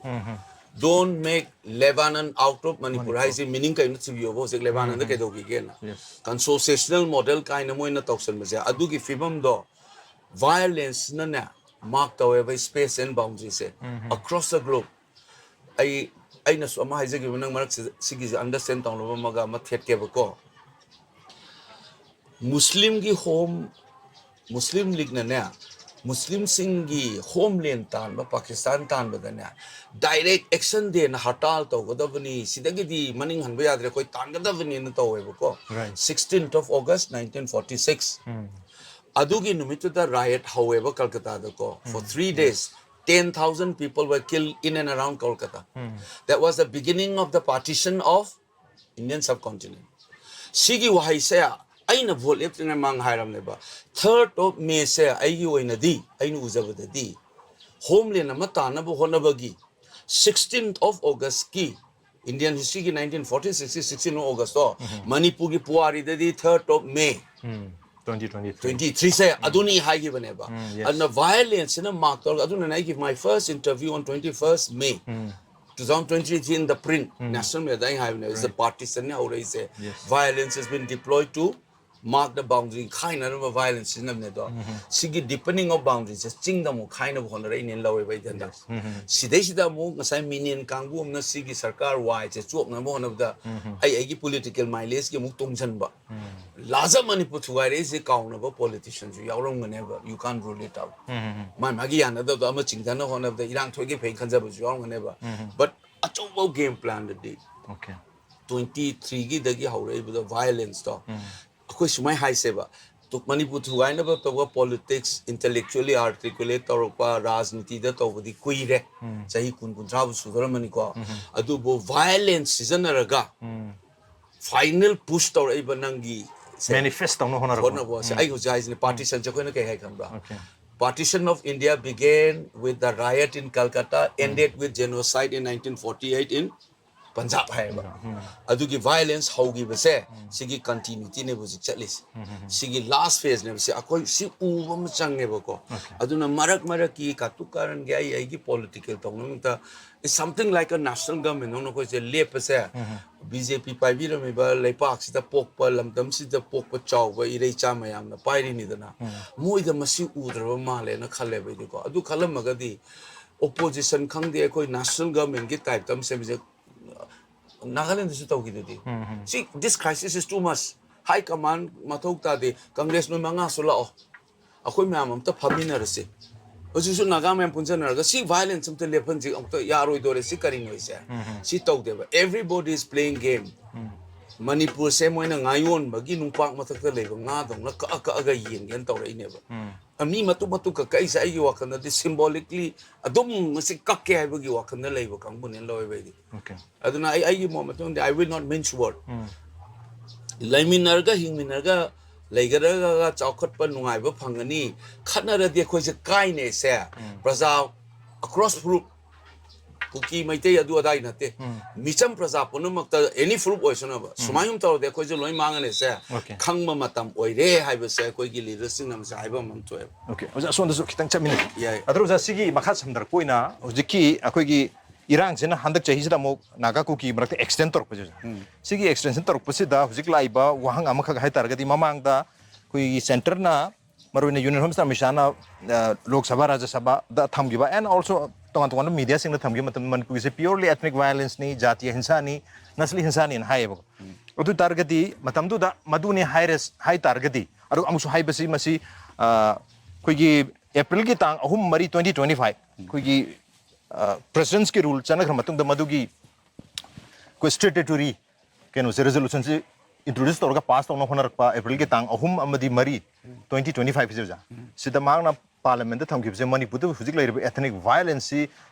Don't make Lebanon out of Manipur ꯍꯥꯏꯁꯦ ꯃꯤꯅꯤꯡ ꯀꯩꯅꯣ ꯊꯤꯕꯤꯌꯣꯕ ꯍꯧꯖꯤꯛ ꯂꯦꯕꯥꯅꯟꯗ ꯀꯩꯗꯧꯈꯤꯒꯦꯅ꯫ Yes. Consociational model ꯀꯥꯏꯅ ꯃꯣꯏꯅ ꯇꯧꯁꯟꯕꯁꯦ ꯑꯗꯨꯒꯤ ꯐꯤꯕꯝꯗꯣ ꯚꯥꯏꯑꯣꯂꯦꯟꯁꯅꯅꯦ ꯃꯥꯔꯛ ꯇꯧꯋꯦꯕ space and boundaryꯁꯦ across the globe꯫ ꯑꯩ ꯑꯩꯅꯁꯨ ꯑꯃ ꯍꯥꯏꯖꯒꯦꯕ ꯅꯪ ꯃꯔꯛꯁꯤꯗ ꯁꯤꯒꯤꯁꯦ ꯑꯟꯗꯔꯁꯇꯦꯟ ꯇꯧꯅꯕ ꯑꯃꯒ ꯑꯃ ꯊꯦꯠꯀꯦꯕꯀꯣ꯫ ꯃꯨꯁꯂꯤꯝꯒꯤ ꯍꯣꯝ ꯃꯨꯁꯂꯤꯝ ꯂꯤꯛꯅꯅꯦ ꯃꯨꯁꯂꯤꯝꯁꯤꯡꯒꯤ ꯍꯣꯝꯂꯦꯟ ꯇꯥꯟꯕ ꯄꯥꯀꯤꯁꯇꯥꯟ ꯇꯥꯟꯕꯗꯅꯦ ꯗꯥꯏꯔꯦꯛ ꯑꯦꯛꯁꯟ ꯗꯦꯅ ꯍꯔꯇꯥꯜ ꯇꯧꯒꯗꯕꯅꯤ, ꯁꯤꯗꯒꯤꯗꯤ ꯃꯅꯤꯡ ꯍꯟꯕ ꯌꯥꯗ꯭ꯔꯦ, ꯑꯩꯈꯣꯏ ꯇꯥꯟꯒꯗꯕꯅꯤꯅ ꯇꯧꯋꯦꯕꯀꯣ꯫ Right. Sixteenth of August nineteen forty six꯫ ꯑꯗꯨꯒꯤ ꯅꯨꯃꯤꯠꯇꯨꯗ right ꯍꯧꯋꯦꯕ ꯀꯜꯀꯇꯥꯗꯀꯣ꯫ For three days, ten thousand people were killed in and around Kolkata. That was the beginning of the partition of Indian subcontinent. ꯁꯤꯒꯤ ꯋꯥꯍꯩꯁꯦ ꯑꯩꯅ ꯚꯣꯠ ꯂꯦꯞꯇ꯭ꯔꯤꯉꯩ ꯃꯃꯥꯡ ꯍꯥꯏꯔꯝꯅꯦꯕ꯫ Third of Mayꯁꯦ ꯑꯩꯒꯤ ꯑꯣꯏꯅꯗꯤ, ꯑꯩꯅ ꯎꯖꯕꯗꯗꯤ, homeland ꯑꯃ ꯇꯥꯟꯅꯕ ꯍꯣꯠꯅꯕꯒꯤ sixteenth of Augustꯀꯤ, Indian historyꯒꯤ nineteen forty sixꯀꯤ sixteenth of Augustꯇꯣ ꯃꯅꯤꯄꯨꯔꯒꯤ ꯄꯨꯋꯥꯔꯤꯗꯗꯤ third of May um, twenty twenty three. twenty threeꯁꯦ ꯑꯗꯨꯅꯤ ꯍꯥꯏꯈꯤꯕꯅꯦꯕ꯫ ꯎꯝ, yes. ꯑꯗꯨꯅ ꯚꯥꯏꯑꯣꯂꯦꯟꯁꯁꯤꯅ ꯃꯥꯔꯛ ꯇꯧꯔꯒ, ꯑꯗꯨꯅꯅꯦ ꯑꯩꯒꯤ my first interview on twenty first May two thousand twenty three in the print, National Mailꯗ ꯑꯩ ꯍꯥꯏꯕꯅꯦꯕ, is the partitionꯅꯦ ꯍꯧꯔꯛꯏꯁꯦ꯫ Yes. Violence has been deployed to mark the boundary, ꯈꯥꯏꯅꯅꯕ violence ꯁꯤꯖꯤꯟꯅꯕꯅꯦ ꯑꯗꯣ꯫ ꯁꯤꯒꯤ deepening of boundaryꯁꯦ ꯆꯤꯡꯗ ꯑꯃꯨꯛ ꯈꯥꯏꯅꯕ ꯍꯣꯠꯅꯔꯛꯏꯅꯦꯅ ꯂꯧꯋꯦꯕ ꯑꯩꯗꯤ ꯍꯟꯗꯛ꯫ ꯁꯤꯗꯩꯁꯤꯗ ꯑꯃꯨꯛ ꯉꯁꯥꯏ ꯃꯤꯅꯦꯟ ꯀꯥꯡꯕꯨ ꯑꯃꯅ ꯁꯤꯒꯤ ꯁꯔꯀꯥꯔ ꯋꯥꯏꯁꯦ ꯆꯣꯛꯅꯕ ꯍꯣꯠꯅꯕꯗ ꯑꯩ ꯑꯩꯒꯤ political mileageꯀꯤ ꯑꯃꯨꯛ ꯇꯨꯡꯁꯤꯟꯕ꯫ ꯂꯥꯖ Manipur ꯊꯨꯒꯥꯏꯔꯛꯏꯁꯦ ꯀꯥꯎꯅꯕ politicianꯁꯨ ꯌꯥꯎꯔꯝꯒꯅꯦꯕ, you can't rule it out꯫ ꯃꯥꯏ ꯃꯥꯒꯤ ꯌꯥꯅꯗꯕꯗꯣ ꯑꯃ ꯆꯤꯡꯊꯅ ꯍꯣꯠꯅꯕꯗ ꯏꯔꯥꯡ ꯊꯣꯛꯏꯒꯤ ꯐꯩ ꯈꯟꯖꯕꯁꯨ ꯌꯥꯎꯔꯝꯒꯅꯦꯕ꯫ But ꯑꯆꯧꯕ game planꯗꯗꯤ Okay. twenty threeꯒꯤꯗꯒꯤ ꯍꯧꯔꯛꯏꯕꯗꯣ violenceꯇꯣ꯫ ꯑꯩꯈꯣꯏ ꯁꯨꯃꯥꯏꯅ ꯍꯥꯏꯁꯦꯕ, ꯇꯨ-, ꯃꯅꯤꯄꯨꯔ ꯊꯨꯒꯥꯏꯅꯕ ꯇꯧꯕ politics, intellectually articulate ꯇꯧꯔꯛꯄ, ꯔꯥꯖꯅꯤꯇꯤꯗ ꯇꯧꯕꯗꯤ ꯀꯨꯏꯔꯦ, ꯆꯍꯤ ꯀꯨꯟ ꯀꯨꯟꯊ꯭ꯔꯥꯕꯨ ꯁꯨꯗꯣꯔꯝꯃꯅꯤꯀꯣ꯫ ꯑꯗꯨꯕꯨ violence ꯁꯤꯖꯤꯟꯅꯔꯒ final push ꯇꯧꯔꯛꯏꯕ ꯅꯪꯒꯤ ꯃꯦꯅꯤꯐꯦꯁ ꯇꯧꯅ ꯍꯣꯠꯅꯔꯛꯄ꯫ ꯍꯣꯠꯅꯕꯁꯦ ꯑꯩ ꯍꯧꯖꯤꯛ ꯍꯥꯏꯁꯤꯅꯦ, ꯄꯥꯔꯇꯤꯁꯟꯁꯦ ꯑꯩꯈꯣꯏꯅ ꯀꯩ ꯍꯥꯏ ꯈꯪꯕ꯭ꯔꯥ? Okay. Partition of India began with the riot in Calcutta, ended with genocide in nineteen forty-eight in Punjab ꯍꯥꯏꯌꯦꯕ꯫ ꯑꯗꯨꯒꯤ ꯚꯥꯏꯂꯦꯟꯁ ꯍꯧꯈꯤꯕꯁꯦ ꯁꯤꯒꯤ ꯀꯟꯇꯤꯅ꯭ꯌꯨꯇꯤꯅꯦꯕ ꯍꯧꯖꯤꯛ ꯆꯠꯂꯤꯁꯦ꯫ ꯁꯤꯒꯤ ꯂꯥꯁ ꯐꯦꯖꯅꯦꯕ ꯁꯤ, ꯑꯩꯈꯣꯏ ꯁꯤ ꯎꯕ ꯑꯃ ꯆꯪꯉꯦꯕꯀꯣ꯫ ꯑꯗꯨꯅ ꯃꯔꯛ ꯃꯔꯛꯀꯤ ꯀꯥꯇꯨ ꯀꯥꯔꯟꯒꯤ ꯑꯩ ꯑꯩꯒꯤ political ꯇꯧꯅꯕꯗ, it's something like a national government ꯅꯧꯅ ꯑꯩꯈꯣꯏꯁꯦ ꯂꯦꯞꯄꯁꯦ꯫ ꯕꯤ ꯖꯦ ꯄꯤ ꯄꯥꯏꯕꯤꯔꯝꯃꯤꯕ ꯂꯩꯄꯥꯛꯁꯤꯗ ꯄꯣꯛꯄ, ꯂꯝꯗꯝꯁꯤꯗ ꯄꯣꯛꯄ ꯆꯥꯎꯕ ꯏꯔꯩꯆꯥ ꯃꯌꯥꯝꯅ ꯄꯥꯏꯔꯤꯅꯤꯗꯅ, ꯃꯣꯏꯗ ꯃꯁꯤ ꯎꯗ꯭ꯔꯕ ꯃꯥꯜꯂꯦꯅ ꯈꯜꯂꯦꯕ ꯑꯩꯗꯤꯀꯣ꯫ ꯑꯗꯨ ꯈꯜꯂꯝꯃꯒꯗꯤ ꯑꯣꯄꯣꯖꯤꯁꯟ ꯈꯪꯗꯦ, ꯑꯩꯈꯣꯏ ꯅꯦꯁꯅꯦꯜ ꯒꯚꯔꯟꯃꯦꯟꯠꯀꯤ ꯇꯥꯏꯞꯇ ꯑꯃ ꯁꯦꯝꯁꯦ꯫ ꯅꯥꯒꯥꯂꯦꯟꯗꯁꯨ ꯇꯧꯈꯤꯗꯨꯗꯤ꯫ ꯁꯤ, this crisis is too much. High command ꯃꯊꯧ ꯇꯥꯗꯦ, ꯀꯪꯒ꯭ꯔꯦꯁ ꯅꯣꯏ ꯃꯉꯥꯁꯨ ꯂꯥꯛꯑꯣ, ꯑꯩꯈꯣꯏ ꯃꯌꯥꯝ ꯑꯝꯇ ꯐꯝꯃꯤꯟꯅꯔꯁꯤ꯫ ꯍꯧꯖꯤꯛꯁꯨ ꯅꯥꯒꯥ ꯃꯌꯥꯝ ꯄꯨꯟꯁꯤꯟꯅꯔꯒ ꯁꯤ ꯚꯥꯏꯂꯦꯟꯁ ꯑꯝꯇ ꯂꯦꯞꯍꯟꯁꯤ, ꯑꯝꯇ ꯌꯥꯔꯣꯏꯗꯣꯔꯦ꯫ ꯁꯤ ꯀꯔꯤꯅꯣ ꯁꯦ? ꯁꯤ ꯇꯧꯗꯦꯕ꯫ Everybody is playing game. ꯃꯅꯤꯄꯨꯔꯁꯦ ꯃꯣꯏꯅ ꯉꯥꯌꯣꯟꯕꯒꯤ ꯅꯨꯡꯄꯥꯛ ꯃꯊꯛꯇ ꯂꯩꯕ ꯉꯥꯗꯧꯅ ꯀꯛꯑ ꯀꯛꯑꯒ ꯌꯦꯟꯒꯦꯅ ꯇꯧꯔꯛꯏꯅꯦꯕ꯫ ꯃꯤ ꯃꯇꯨꯝ ꯃꯇꯨꯝ ꯀꯛ ꯀꯛꯏꯁꯦ ꯑꯩꯒꯤ ꯋꯥꯈꯜꯗꯗꯤ symbolically ꯑꯗꯨꯝ ꯃꯁꯤ ꯀꯛꯀꯦ ꯍꯥꯏꯕꯒꯤ ꯋꯥꯈꯜꯗ ꯂꯩꯕ ꯀꯥꯡꯕꯨꯅꯦꯅ ꯂꯧꯋꯦꯕ ꯑꯩꯗꯤ꯫ Okay. ꯑꯗꯨꯅ ꯑꯩ ꯑꯩꯒꯤ ꯃꯣꯠ ꯃꯇꯨꯡꯗꯤ I will not mince word. ꯂꯩꯃꯤꯟꯅꯔꯒ ꯍꯤꯡꯃꯤꯟꯅꯔꯒ ꯂꯩꯒꯗ꯭ꯔꯒ ꯆꯥꯎꯈꯠꯄ ꯅꯨꯡꯉꯥꯏꯕ ꯐꯪꯒꯅꯤ, ꯈꯠꯅꯔꯗꯤ ꯑꯩꯈꯣꯏꯁꯦ ꯀꯥꯏꯅꯦꯁꯦ꯫ ꯄ꯭ꯔꯖꯥ across group, ꯀꯨꯀꯤ ꯃꯩꯇꯩ ꯑꯗꯨ ꯑꯗꯥꯏ ꯅꯠꯇꯦ, ꯃꯤꯆꯝ ꯄ꯭ꯔꯖꯥ ꯄꯨꯝꯅꯃꯛꯇ ꯑꯦꯅꯤ ꯐꯨꯔꯨꯞ ꯑꯣꯏꯁꯅꯨꯕ, ꯁꯨꯃꯥꯏꯅ ꯇꯧꯔꯗꯤ ꯑꯩꯈꯣꯏꯁꯦ ꯂꯣꯏ ꯃꯥꯡꯉꯅꯤꯁꯦ Okay. ꯈꯪꯕ ꯃꯇꯝ ꯑꯣꯏꯔꯦ ꯍꯥꯏꯕꯁꯦ ꯑꯩꯈꯣꯏꯒꯤ ꯂꯤꯗꯔꯁꯤꯡꯅ ꯃꯁꯤ ꯍꯥꯏꯕ ꯑꯃ ꯊꯣꯛꯑꯦꯕ꯫ Okay, ꯑꯣꯖꯥ, ꯑꯁꯣꯝꯗꯁꯨ ꯈꯤꯇꯪ ꯆꯠꯃꯤꯟꯅꯁꯤ꯫ ꯌꯥꯏ꯫ ꯑꯗꯨ ꯑꯣꯖꯥ, ꯁꯤꯒꯤ ꯃꯈꯥ ꯁꯝꯊꯔꯛꯄ ꯑꯣꯏꯅ ꯍꯧꯖꯤꯛꯀꯤ ꯑꯩꯈꯣꯏꯒꯤ ꯏꯔꯥꯡꯁꯤꯅ ꯍꯟꯗꯛ ꯆꯍꯤꯁꯤꯗ ꯑꯃꯨꯛ ꯅꯥꯒꯥ ꯀꯨꯀꯤ ꯃꯔꯛꯇ ꯑꯦꯛꯁꯇꯦꯟ ꯇꯧꯔꯛꯄꯁꯦ, ꯁꯤꯒꯤ ꯑꯦꯛꯁꯇꯦꯟꯁꯟ ꯇꯧꯔꯛꯄꯁꯤꯗ ꯍꯧꯖꯤꯛ ꯂꯥꯛꯏꯕ ꯋꯥꯍꯪ ꯑꯃꯈꯛ ꯍꯥꯏꯇꯥꯔꯒꯗꯤ, ꯃꯃꯥꯡꯗ ꯑꯩꯈꯣꯏꯒꯤ ꯁꯦꯟꯇꯔꯅ, ꯃꯔꯨꯑꯣꯏꯅ ꯌꯨꯅꯤꯌꯟ ꯍꯣꯝ ꯃꯤꯅꯤꯁꯇꯔ ꯑꯃꯤꯠ ꯁꯥꯍꯅ, ꯑ, ꯂꯣꯛ ꯁꯚꯥ, ꯔꯥꯖ꯭ꯌ ꯁꯚꯥꯗ ꯊꯝꯈꯤꯕ, and also ꯇꯣꯉꯥꯟ ꯇꯣꯉꯥꯟꯕ ꯃꯤꯗꯤꯌꯥꯁꯤꯡꯗ ꯊꯝꯈꯤꯕ ꯃꯇꯝꯗ ꯃꯅꯤꯄꯨꯔꯒꯤꯁꯦ purely ethnic violenceꯅꯤ, ꯖꯥꯇꯤꯌ ꯍꯤꯡꯁꯥꯅꯤ, ꯅꯁꯂꯤ ꯍꯤꯡꯁꯥꯅꯤꯅ ꯍꯥꯏꯌꯦꯕꯀꯣ꯫ ꯑꯗꯨ ꯇꯥꯔꯒꯗꯤ ꯃꯇꯝꯗꯨꯗ ꯃꯗꯨꯅꯤ ꯍꯥꯏꯔ ꯍꯥꯏ ꯇꯥꯔꯒꯗꯤ, ꯑꯗꯨꯒ ꯑꯃꯨꯛꯁꯨ ꯍꯥꯏꯕꯁꯤ ꯃꯁꯤ, ꯑ, ꯑꯩꯈꯣꯏꯒꯤ ꯑꯦꯄ꯭ꯔꯤꯜꯒꯤ ꯇꯥꯡ ꯑꯍꯨꯝ, ꯃꯔꯤ, twenty twenty five ꯑꯩꯈꯣꯏꯒꯤ, ꯑ, ꯄ꯭ꯔꯦꯁꯤꯗꯦꯟꯠꯁꯀꯤ ꯔꯨꯜ ꯆꯠꯅꯈ꯭ꯔ ꯃꯇꯨꯡꯗ ꯃꯗꯨꯒꯤ ꯑꯩꯈꯣꯏ ꯁ꯭ꯇꯦꯇꯨꯇꯣꯔꯤ ꯀꯩꯅꯣꯁꯦ, ꯔꯤꯖꯣꯂꯨꯁꯟꯁꯤ ꯏꯟꯇ꯭ꯔꯣꯗ꯭ꯌꯨꯁ ꯇꯧꯔꯒ ꯄꯥꯁ ꯇꯧꯅ ꯍꯣꯠꯅꯔꯛꯄ ꯑꯦꯄ꯭ꯔꯤꯜꯒꯤ ꯇꯥꯡ ꯑꯍꯨꯝ ꯑꯃꯗꯤ ꯃꯔꯤ, twenty twenty five ꯁꯦ ꯑꯣꯖꯥ, ꯁꯤꯗ ꯃꯍꯥꯛꯅ ꯄꯥꯔꯂꯤꯌꯥꯃꯦꯟꯗ ꯊꯝꯈꯤꯕꯁꯦ ꯃꯅꯤꯄꯨꯔꯗ ꯍꯧꯖꯤꯛ ꯂꯩꯔꯤꯕ ethnic violence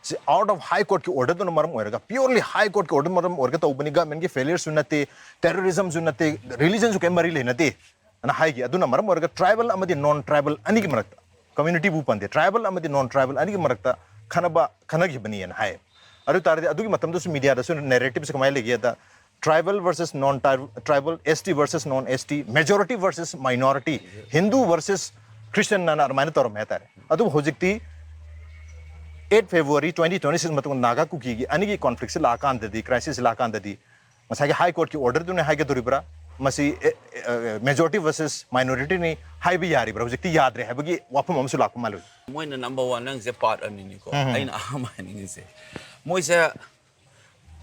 ꯁꯤ out of high courtꯀꯤ orderꯗꯨꯅ ꯃꯔꯝ ꯑꯣꯏꯔꯒ, purely high courtꯀꯤ order ꯃꯔꯝ ꯑꯣꯏꯔꯒ ꯇꯧꯕꯅꯤ, governmentꯀꯤ failureꯁꯨ ꯅꯠꯇꯦ, terrorismꯁꯨ ꯅꯠꯇꯦ, religionꯁꯨ ꯀꯔꯤꯝ ꯃꯔꯤ ꯂꯩꯅꯗꯦ ꯑꯅ ꯍꯥꯏꯈꯤ꯫ ꯑꯗꯨꯅ ꯃꯔꯝ ꯑꯣꯏꯔꯒ tribal ꯑꯃꯗꯤ non tribal ꯑꯅꯤꯒꯤ ꯃꯔꯛꯇ, communityꯕꯨ ꯄꯟꯗꯦ, tribal ꯑꯃꯗꯤ non tribal ꯑꯅꯤꯒꯤ ꯃꯔꯛꯇ ꯈꯟꯅꯕ ꯈꯟꯅꯈꯤꯕꯅꯤꯅ ꯍꯥꯏ꯫ ꯑꯗꯨ ꯇꯥꯔꯗꯤ ꯑꯗꯨꯒꯤ ꯃꯇꯝꯗꯁꯨ mediaꯗꯁꯨ narrativeꯁꯦ ꯀꯃꯥꯏꯅ ꯂꯩꯒꯦꯗ, tribal versus non tribal, S T versus non S T, majority versus minority, Hindu versus Christian ꯑꯅ ꯑꯗꯨꯃꯥꯏꯅ ꯇꯧꯔꯝꯃꯦ ꯍꯥꯏꯇꯥꯔꯦ꯫ ꯑꯗꯨꯕꯨ ꯍꯧꯖꯤꯛꯇꯤ eight February twenty twenty six ꯃꯇꯨꯡꯗ ꯅꯥꯒꯥ ꯀꯨꯀꯤꯒꯤ ꯑꯅꯤꯒꯤ conflictꯁꯤ ꯂꯥꯛꯑꯀꯥꯟꯗꯗꯤ, crisisꯁꯤ ꯂꯥꯛꯑꯀꯥꯟꯗꯗꯤ ꯉꯁꯥꯏꯒꯤ high courtꯀꯤ orderꯗꯨꯅ ꯍꯥꯏꯒꯗꯧꯔꯤꯕ꯭ꯔꯥ, ꯃꯁꯤ majority versus minorityꯅꯤ ꯍꯥꯏꯕ ꯌꯥꯔꯤꯕ꯭ꯔꯥ? ꯍꯧꯖꯤꯛꯇꯤ ꯌꯥꯗ꯭ꯔꯦ ꯍꯥꯏꯕꯒꯤ ꯋꯥꯐꯝ ꯑꯃꯁꯨ ꯂꯥꯛꯄ ꯃꯥꯜꯂꯦ꯫ ꯃꯣꯏꯅ number one, ꯅꯪꯁꯦ part ꯑꯅꯤꯅꯤꯀꯣ꯫ ꯑꯩꯅ ꯑꯍꯥꯟꯕ ꯍꯥꯏꯅꯤꯡꯉꯤꯁꯦ, ꯃꯣꯏꯁꯦ